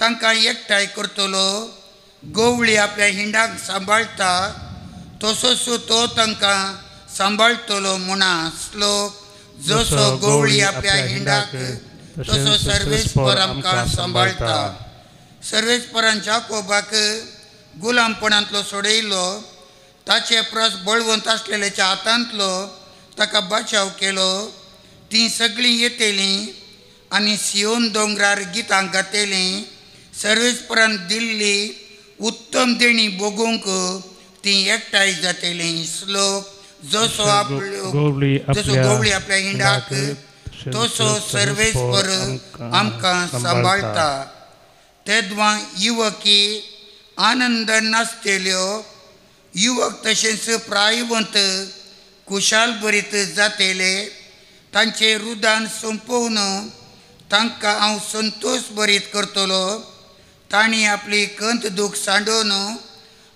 तांकां एकठांय करतलो. गोवळी आपल्या हिंडाक सांबाळटा तसोच तो तांकां सांबाळटलो म्हणा. श्लोक. जसो गोवळी आपल्या हिंडाक तसो सर्वेस्पर आमकां सांबाळटा. सर्वेस्परान जाकोबाक गुलामपणांतलो सोडयलो. ताचे प्रस बळवंत आसलेल्याच्या हातांतलो ताका बचाव केलो. तीं सगळीं येतलीं आनी सियोन दोंगरार गितां गातलीं. सर्वेस्परान दिल्ली उत्तम देणी भोगूंक तीं एकठांय जातलीं. श्लोक. जसो आपलो जसो गोवळी आपल्या हिंडाक तसो सर्वेस्पर आमकां सांबाळटा. तेदवां युवकी आनंद नासतेल्यो, युवक तशेंच प्रायवंत कुशाल भरीत जातेले. तांचे रुदान सोंपोवन तांकां हांव संतोश भरीत करतलो. तांणी आपली कंत दूख सांडोवन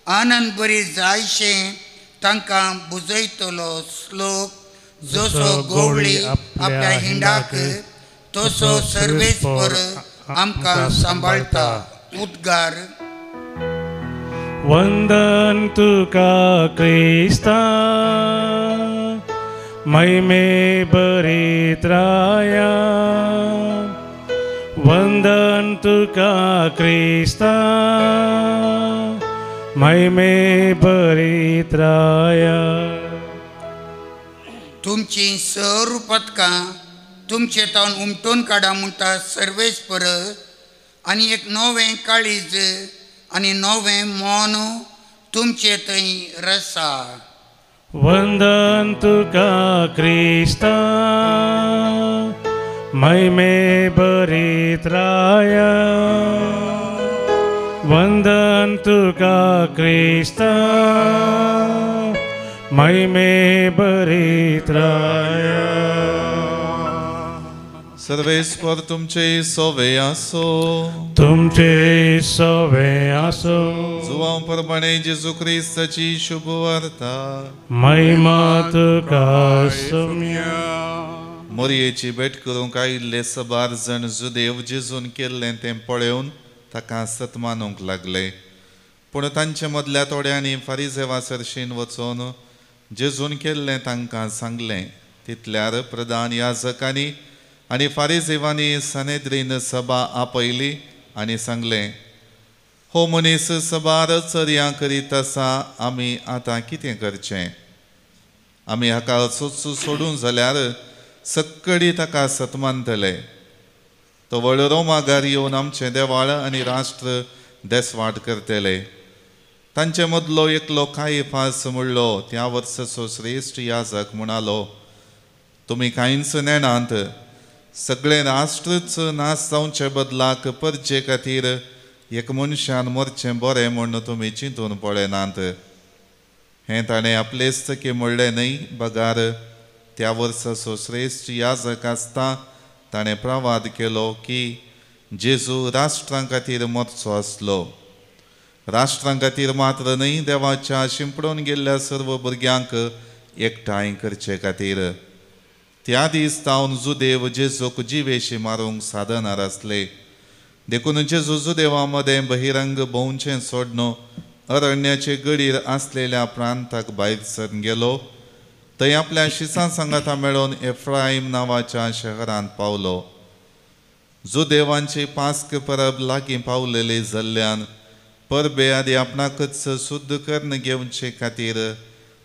आनंद बरी जायशें तांकां बुजयतलो. श्लोक जसो गोवळी आपल्या हिंडाक तसो सर्वेस्पर आमकां सांबाळटा. उद्गार. वंदन तुका क्रिस्ता, महिमे भरीत राया. वंदन तुका क्रिस्ता, महिमे भरीत राया. तुमची सर्व पदकां तुमचे तावन उमटून काडा म्हणटा सर्वेस्पर, आनी एक नवें काळीज आनी नवें मन तुमचे थंय रसा. वंदन तुका क्रिस्ता, महिमे भरीत राया. वंदन तुका क्रिस्ता, महिमे भरीत राया. सर्वेस्पर तुमचे सोवे आसो, तुमचे सोवे आसो. जुवां प्रमाणे जेजू क्रिस्ताची शुभ वार्ता. महिमा तुका सोम्या. मोरयेची भेट करूंक आयिल्ले सबार जण जुदेव जेजून केल्लें तें पळोवन ताका सत मानूंक लागले. पूण तांचे मदल्या थोड्यांनी फारिजेवा सरशीन वचून जेजून केल्लें तांकां सांगलें. तितल्यार प्रधान याजकांनी आनी फारिजेवांनी सनेद्रीन सभा आपयली आनी सांगलें, हो मनीस सबार चर्या करीत आसा, आमी आतां कितें करचें? आमी हाका असोच सोडूं जाल्यार सक्कडी ताका सत मानतले. तो व्हड रोमागार येवन आमचें देवाळ आनी राष्ट्र देसवाट करतले. तांचे मदलो एकलो कायफास म्हणलो त्या वर्साचो श्रेश्ठ याजक म्हणालो, तुमी कांयच नेणात, सगळें राष्ट्रच नाश जावचे बदलाक परजे खातीर एक मनशान मरचें बरें म्हूण तुमी चिंतून पळयनात. हें ताणें आपलेच की म्हणलें न्हय, बगार त्या वर्साचो श्रेश्ठ याजक आसता ताणें प्रवाद केलो की जेजू राष्ट्रां खातीर मरचो आसलो. राष्ट्रां खातीर मात्र न्हय, देवाच्या शिंपडून गेल्ल्या सर्व भुरग्यांक एकठांय करचे खातीर. त्या दीस तावन जुदेव जेजूक जिवेशी मारूंक साधनार आसले. देखून जेजू जुदेवा मदें बहिरंग भोंवचें सोडून अरण्याचे गडीर आसलेल्या प्रांताक भायर सरून गेलो. थंय आपल्या शिसां सांगाता मेळोवन एफ्राईम नांवाच्या शहरांत पावलो. जुदेवांची पास्क परब लागीं पावलेली जाल्ल्यान परबे आदी आपणाकच शुद्ध करून घेवचे खातीर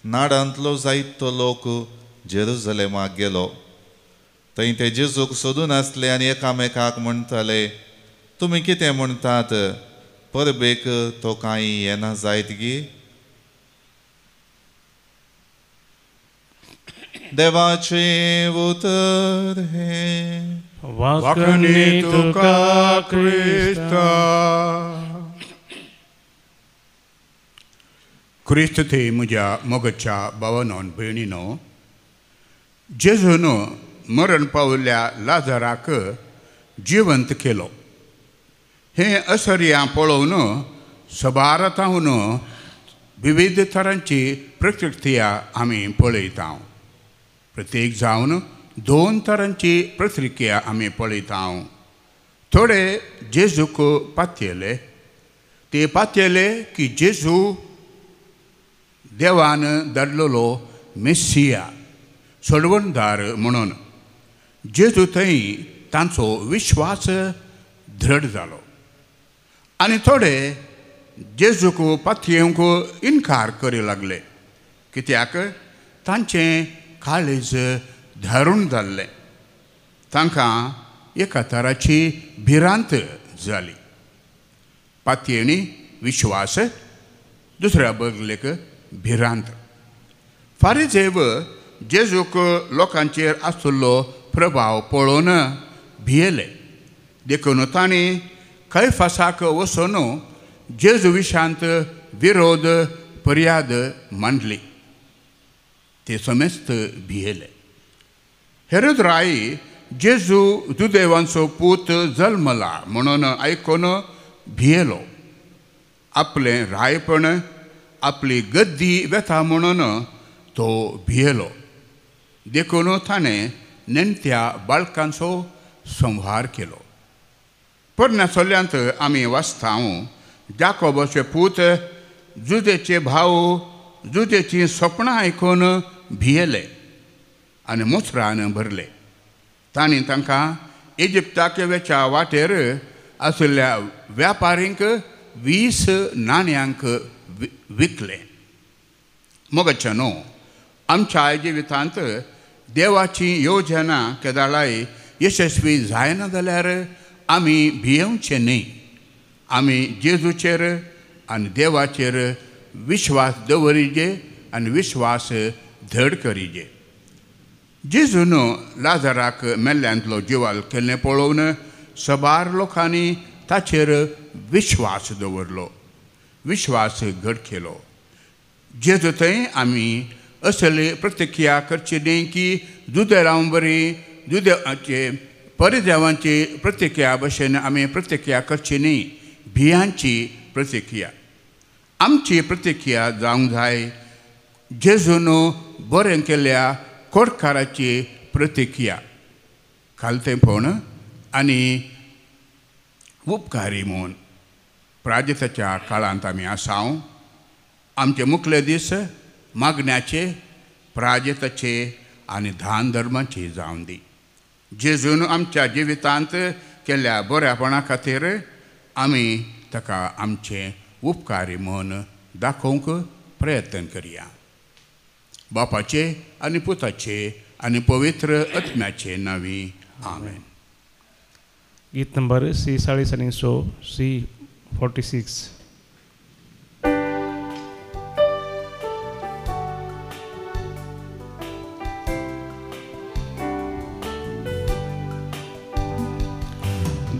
नाडांतलो जायतो लोक जेरुजलेमाक गेलो. थंय ते जेजूक सोदून आसले आनी एकामेकाक म्हणटाले, तुमी कितें म्हणटात, परबेक तो कांय येना जायत गी? देवाचें उतर हें. वाखणी तुका क्रिस्ता. क्रिस्त थंय म्हज्या मोगाच्या भावानो भयणीनो, जेजून मरण पावल्ल्या लाजराक जिवंत केलो. हें असर्यां पळोवन सबारातावन विविध तरांची प्रतिक्रिया आमी पळयता. प्रत्येक जावन दोन तरांची प्रतिक्रिया आमी पळयता. थोडे जेजूक पातयेले, ते पातयेले की जेजू देवान धाडलेलो मेसिया सोडवणदार म्हणून. जेजू थंय तांचो विश्वास दृढ जालो. आनी थोडे जेजूक पातयेवंक इनकार करी लागले, कित्याक तांचें काळीज धारून जाल्लें. तांकां एका तराची भिरांत जाली. पातयेणी विश्वास, दुसऱ्या बगलेक भिरांत. फारिजेव जेजूक लोकांचेर आशिल्लो प्रभाव पळोवन भियेले. देखून तांणी कैफासाक वचून जेजू विशांत विरोध फरियाद मांडली. ते समेस्त भियेले. हेरोद राय जेजू जुदेवांचो पूत जल्मला म्हणून आयकून भियेलो. आपलें रायपण आपली गद्दी वेता म्हणून तो भियेलो. देखून ताणें नेणत्या बाळकांचो संहार केलो. पोरण्या सोल्यांत आमी वाचता जाकोबाचे पूत जुदेचे भाव जुदेचीं सपनां आयकून भियेले आनी मुसरान भरले. तांणी तांकां इजिप्ताक वेच्या वाटेर आशिल्ल्या व्यापारींक 20 नाण्यांक विकले. मोगाच्या न्हू आमच्या जिवितांत देवाची योजना केदाळाय यशस्वी जायना जाल्यार आमी भियेवचे न्ही. आमी जेजूचेर आनी देवाचेर विश्वास दवरिजे आनी विश्वास धड करिजे. जेजून लाजराक मेल्ल्यांतलो जिवाल केल्लें पळोवन सबार लोकांनी ताचेर विश्वास दवरलो, विश्वास घट केलो. जेजू थंय आमी असली प्रतिक्रिया करची न्ही की जुदेरां बरी जुदेवाचे परिदेवांची प्रतिक्रिया भशेन आमी प्रतिक्रिया करची न्ही. भियांची प्रतिक्रिया आमची प्रतिक्रिया जावंक जाय जेजून बरें केल्ल्या कोडकाराची प्रतिक्रिया खालतेपण आनी उपकारी म्हूण. प्राजिताच्या काळांत आमी आसाव. आमचे मुखले दीस मागण्याचे प्राजिताचे आनी दान धर्माचे जावन दी. जेजून आमच्या जिवितांत केल्ल्या बऱ्यापणा खातीर आमी ताका आमचें उपकारी म्हूण दाखोवंक प्रयत्न करया. बापाचे आनी पुताचे आनी पवित्र आत्म्याचे नांवी आमेन. गीत नंबर सी 46 सी 46.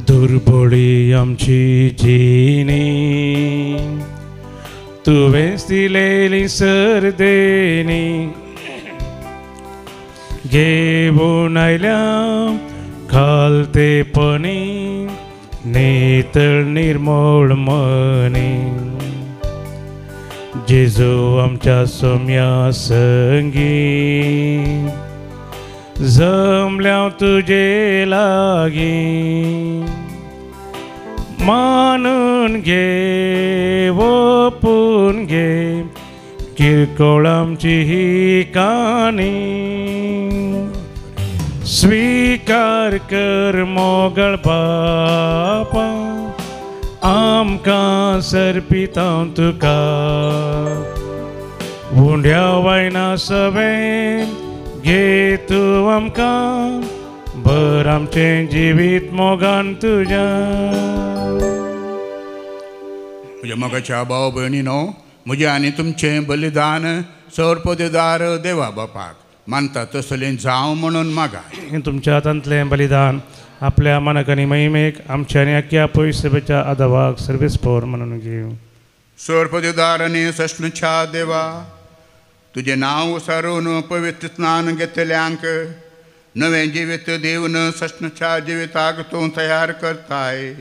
दुर्बोळी आमची जिणी तुवेंच दिलेली सर्देनी घेवन आयल्या खालतेपणी नितळ निर्मोळ मनी. जेजू आमच्या सोम्या संगी जमल्या तुजे लागीं मानून घे ओपून घे किरकोळ आमची ही काणी. स्वीकार कर मोगळ बापा आमकां सर्पिता तुका उंड्या वायना सवें घे तूं आमकां भर आमचें जिवीत मोगान तुज्या. म्हज्या मोगाच्या भाव भयणीनो, म्हजें आनी तुमचें बलिदान सर्वपदेदार देवा बापाक मानता तसलें जावं म्हणून मागाय. तुमच्या हातांतलें बलिदान आपल्या मानक आनी महिमेक आमच्या आनी आख्या पयसभेच्या आदावाक सर्वीस पोर म्हणून घेवं. सर्वपदेदार आनी सष्णुच्या देवा, तुजें नांव उसारून पवित्र स्नान घेतल्यांक नवें जिवीत दिवन सष्णुच्या जिविताक तूं तयार करताय.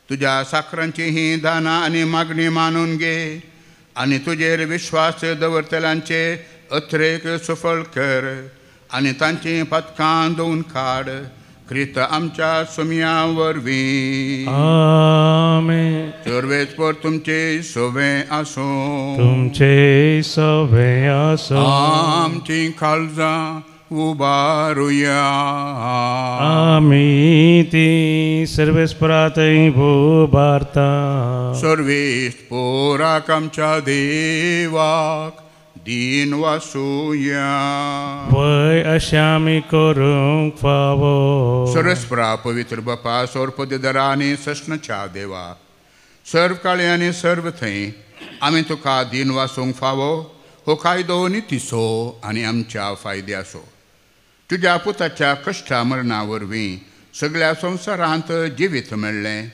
तुज्या साखरांची ही दानां आनी मागणी मानून घे आनी तुजेर विश्वास दवरतल्यांचे अथरेक सफळ कर आनी तांचीं पदकां धुवन काड. क्रिस्त आमच्या सुमया वरवीं. आमेन. सर्वेस्पर तुमचे सवे आसूं. तुमचे सवे आसूं. आमचीं काळजां उबारुया. आमी ती सर्वेस्परातय उबारता. सर्वेस्पराक आमच्या देवाक दीन वासुया. वय अशें आमी करूंक फावो. सर्वेस्परा पवित्र बापा सर्वपदेदारा आनी सष्णच्या देवा, सर्व काळे आनी सर्व थंय आमी तुका दीन वासूंक फावो. हो कायदो नितीचो आनी आमच्या फायद्याचो. तुज्या पुताच्या कश्टा मरणा वरवीं सगळ्या संवसारांत जिवीत मेळ्ळें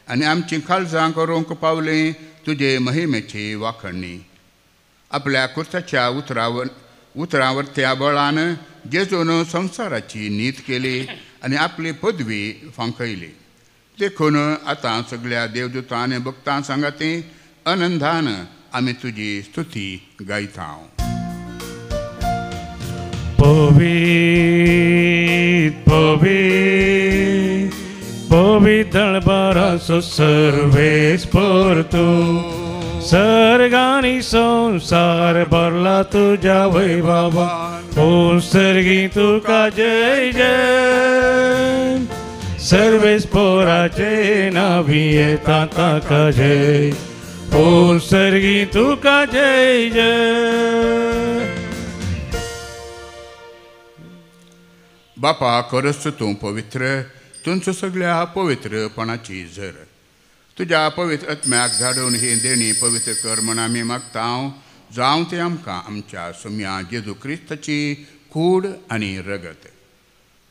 आनी आमचीं काळजां करूंक पावलीं तुजे महिमेची वाखणी. आपल्या कुर्ताच्या उतरावरत्या बळान जेजून संवसाराची नीत केली आनी आपली पदवी फांकयली. देखून आतां सगळ्या देवदूतां आनी भक्तां सांगाती आनंदान आमी तुजी स्तुती गायता. पवित्र पवित्र पवित्र बरासो सर्वेस्पर तूं सर्गानी संसार भरला तुज्या वैभवान. ओ सर्गी तुका जय जय सर्वेस्पराचे नावी येता ताका जय. ओ सर्गी तुका जय जय. बापा खरंच तूं पवित्र, तुमचो सगळ्या पवित्रपणाची झर. तुज्या पवित्र आत्म्याक धाडून ही देणी पवित्र कर म्हण आमी मागता. जावं तें आमकां आमच्या सुम्या जेजू क्रिस्ताची कूड आनी रगत.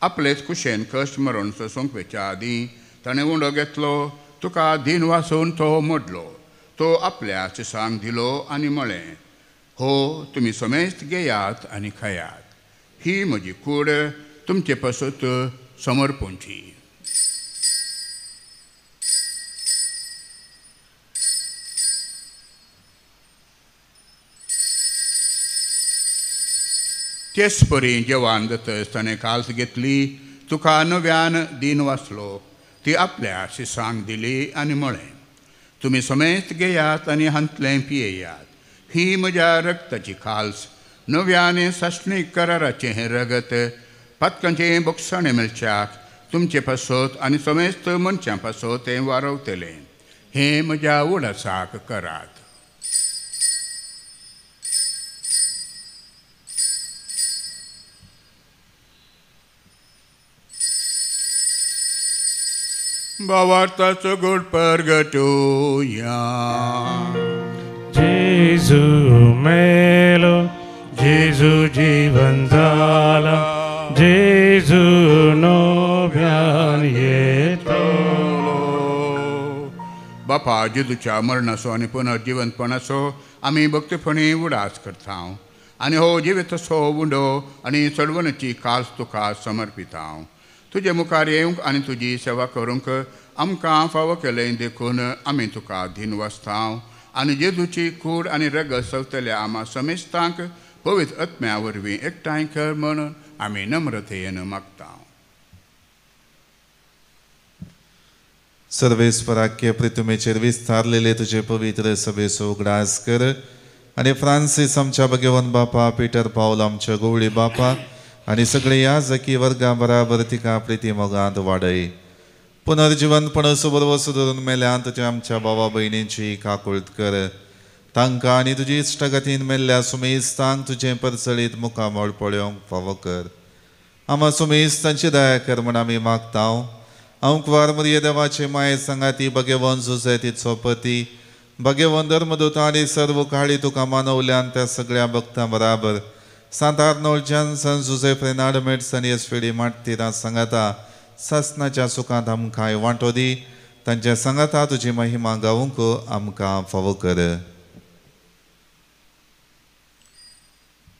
आपलेच कुशेन कश्ट मरण सोंपच्या आदीं ताणें उंडो घेतलो, तुका दीन वासून तो मोडलो, तो आपल्या शिसांक दिलो आनी म्हळें, हो तुमी समेस्त घेयात आनी खायात, ही म्हजी कूड तुमचे पासत समर्पणची. तेच परी जेवान जातच ताणें काल्स घेतली, तुका नव्यान दीन वाचलो, ती आपल्या शिसांक दिली आनी म्हळें, तुमी समेस्त घेयात आनी हांतलें पियेयात, ही म्हज्या रगताची काल्स, नव्यान सासणीक कराराचें हें रगत, पातकांचें बोगसाणें मेळच्याक तुमचे पासत आनी समेस्त मनशां पासत तें वारवतलें. हें म्हज्या उडासाक करात. भावार्थाचो गोड परगटुया. जेजू मेलो, जेजू जीवन जाला, जेजू नव्यान येतलो. बापा जेजूच्या मरणाचो आनी पुनर्जिवंतपणाचो आमी भक्तीपणी उडास करता आनी हो जिवीत असो उंडो आनी चडवणची कास तुका समर्पिता. तुजे मुखार येवंक आनी तुजी सेवा करूंक आमकां फावो केलें देखून आमी तुका धीन वाचता आनी जेजूची कूड आनी रगत सवतल्या आमा समेस्तांक पवित्र आत्म्या वरवीं एकठांय कर म्हणून आमी नम्रतेन मागता. सर्वेस्पराक्य प्रितुमेचेर विस्तारलेले तुजे पवित्र सभेचो उगडास कर आनी फ्रांसीस आमच्या भगवान बापा, पीटर पावल आमच्या गोवळी बापा आनी सगळे याजकी वर्गा बराबर तिका प्रिती मोगांत वाडय. पुनर्जिवंतपण सुबरवस धरून मेल्यान तुज्या आमच्या भावा भयणींची काकुळत कर. तांकां आनी तुजी इश्टागतीन मेल्ल्या सुमेस्तांक तुजें परचळीत मुखामळ पळोवंक फावो कर. आमा सुमेस्तांची दया कर म्हण आमी मागता. अंकवार मरिये देवाचे माये सांगाती भगेवन जुजे तिचो पती भगेवन धर्मदूत आनी सर्व काळी तुका मानवल्यान त्या सगळ्या भक्तां बराबर सांत आर्नोल्ड जॉन्सन, जुजे फ्रेनाड मेट्स आनी एसफेडी मार्टिना सांगाता सासनाच्या सुखांत आमकां वांटो दी. तांच्या सांगाता तुजी महिमा गावूंक आमकां फावो कर.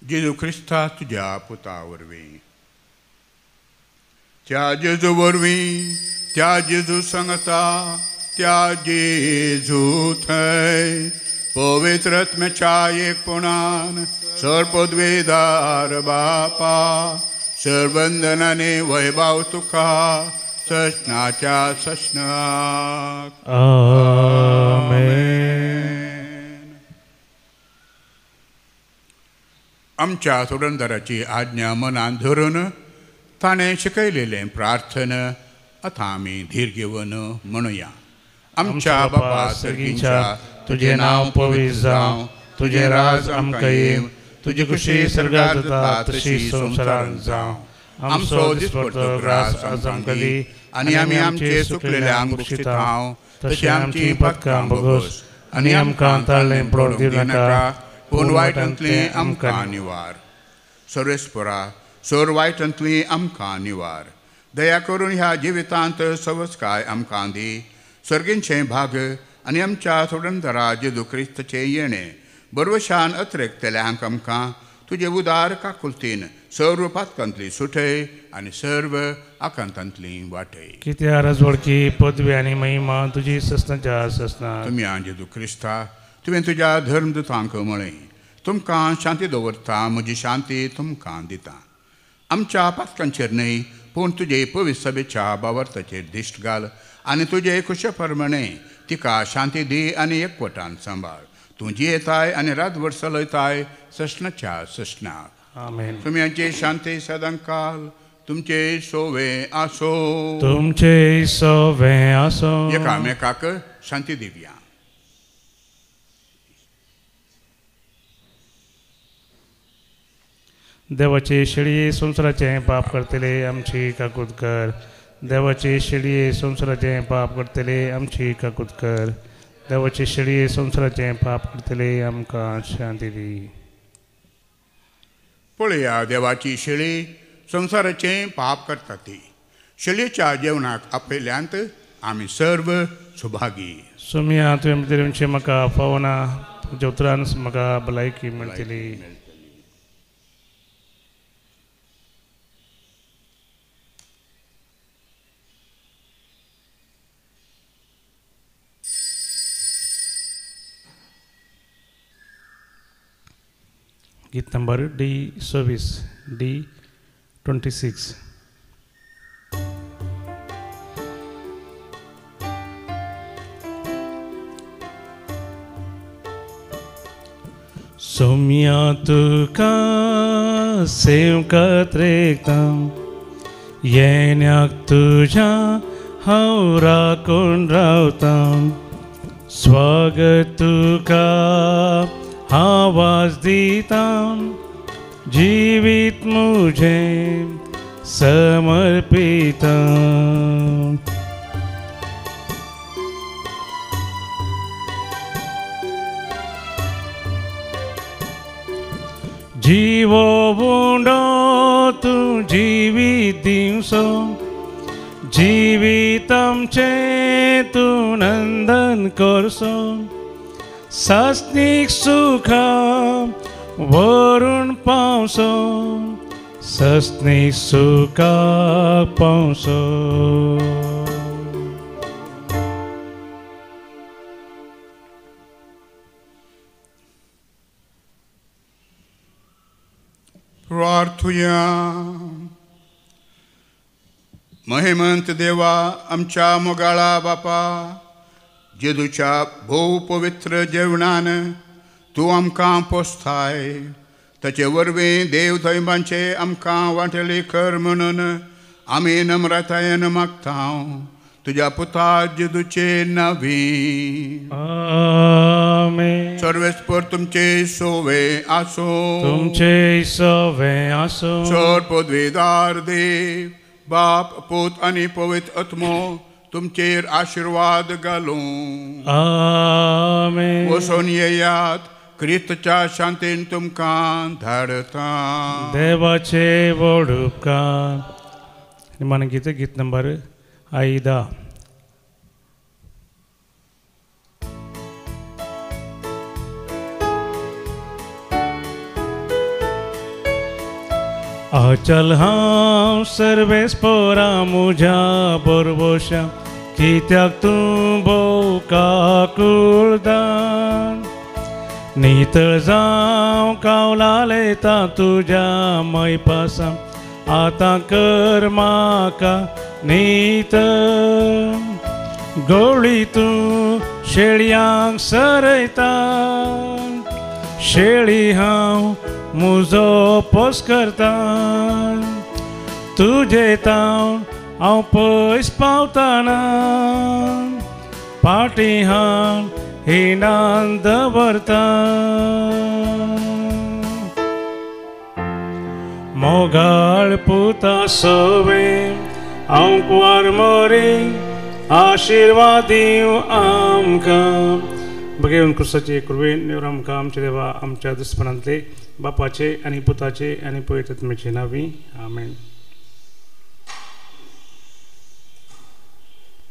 जेजू क्रिस्ता तुज्या पुता वरवीं, त्या जेजू वरवीं, त्या जेजू सांगता, त्या जेजू थंय पवित्र आत्म्याच्या एकपणान सर्वपदवीदार बापा सर्वंदनाने वैभव तुका ससनाच्या ससनाक. आमेन. आमच्या सोडणदाराची आज्ञा मनान धरून ताणें शिकयलेलें प्रार्थना आतां आमी धीर घेवन म्हणुया. आमच्या बापा सर्गीच्या, तुजें नांव पवित्र जावं, तुजें राज आमकां येवं, तुजी खुशी सर्गात जाता तशी संवसारांत जावं. आमचो दिसपडटो ग्रास आज आमकां दी आनी आमी आमचे चुकलेल्यांक बक्षिता तशें आमची पातकां भोगोस आनी आमकां ताळें पडोवंक दिवं नाका, पूण वायटांतलें आमकां निवार. सर्वेस्परा, सोर वायटांतली आमकां निवार. दया करून ह्या जिवितांत सवस्काय आमकां दी. सर्गींचें भाग आनी आमच्या सोडणदारा जेजू क्रिस्ताचें येणें बरवशान अत्रेकतल्यांक आमकां तुजे उदार काकुलतीन सर्व पातकांतली सुटय आनी सर्व आकांतांतली वाटय. कित्या राजवडकी पदवी आनी महिमा तुजी ससनाच्या ससना. तुमी जेजू क्रिस्ता तुवें तुज्या धर्मदूतांक म्हळें, तुमकां शांती दवरता, म्हजी शांती तुमकां दिता. आमच्या पातकांचेर न्हय पूण तुजे पवित्र सभेच्या बावर्ताचेर दिश्ट घाल आनी तुजे खुशे प्रमाणे तिका शांती दी आनी एकवटान सांबाळ. तूं जियेताय आनी रातभर चलयताय ससनाच्या ससनाक. आमेन. तुमची शांती सदांकाल तुमचे सोवे आसो. तुमचे सोवे आसो. एकामेकाक शांती दिवया. देवाचे शेळये संवसाराचें पाप करतले आमची काकूत कर. देवाचे शेळये संवसाराचें पाप करतले आमची काकूत कर. देवाचे शेळये संवसाराचें पाप करतले आमकां शांती दी. पळया देवाची शेळी संवसाराचें पाप करता ती. शेळयेच्या जेवणाक आपयल्यांत आमी सर्व सुभागी. सोम्या तुवें भितर येवचें म्हाका फावना, तुज्या उतरान म्हाका भलायकी मेळटली. गीत नंबर डी 26, डी 26. सोम्या तुका सेवकात रेखता येण्याक तुज्या हांव राखून रावता. स्वागत तुका आवाज दिता, जिवीत मुझे समर्पिता. जीवो उंडो तूं जिवीत दिवसो, जिवीत आमचें तूं नंदन करसो. सासणीक सुखा वरून पावसो, सासणीक सुखा पावसो. प्रार्थुया. महिमंत देवा आमच्या मोगाळा बापा, जेजूच्या भोव पवित्र जेवणान तूं आमकां पोसताय. ताचे वरवीं देव दैवांचे आमकां वांटले कर म्हणून आमी नम्रतायेन मागता तुज्या पुता जेजूचे नांवी. आमेन. सर्वेस्पर तुमचे सोवे आसो. तुमचे सोवे आसो. सर पदवीदार देव बाप पूत आनी पवित्र आत्मो तुमचेर आशिर्वाद घालूं. आमेन. वचून येयात, क्रिस्तच्या शांतीन तुमकां धाडता. देवाचे व्हड उपकार. निमाणें गीत, गीत नंबर आयदा. अचल हांव सर्वेस्परा मुज्या बरवशा, कित्याक तूं भोव काकुळदान. नितळ जावं कावलालेता तुज्या मैपासा, आतां कर म्हाका नितळ. गोळी तूं शेळयांक सरयता, शेळी हांव मुजो पोस करता. तुजे तावन हांव पयस पावताना, पाटी हांव हिणान दवरता. मोगाळ पुता सवे हांव कुंवर मोरी, आशिर्वाद दिवं आमकां. बघेवन क्रिस्ताचे कृपेन नेवर आमकां आमच्या देवा आमच्या दुस्पणांतले बापाचे आनी पुताचे आनी पवित्र आत्म्याचे नांवी आमेन.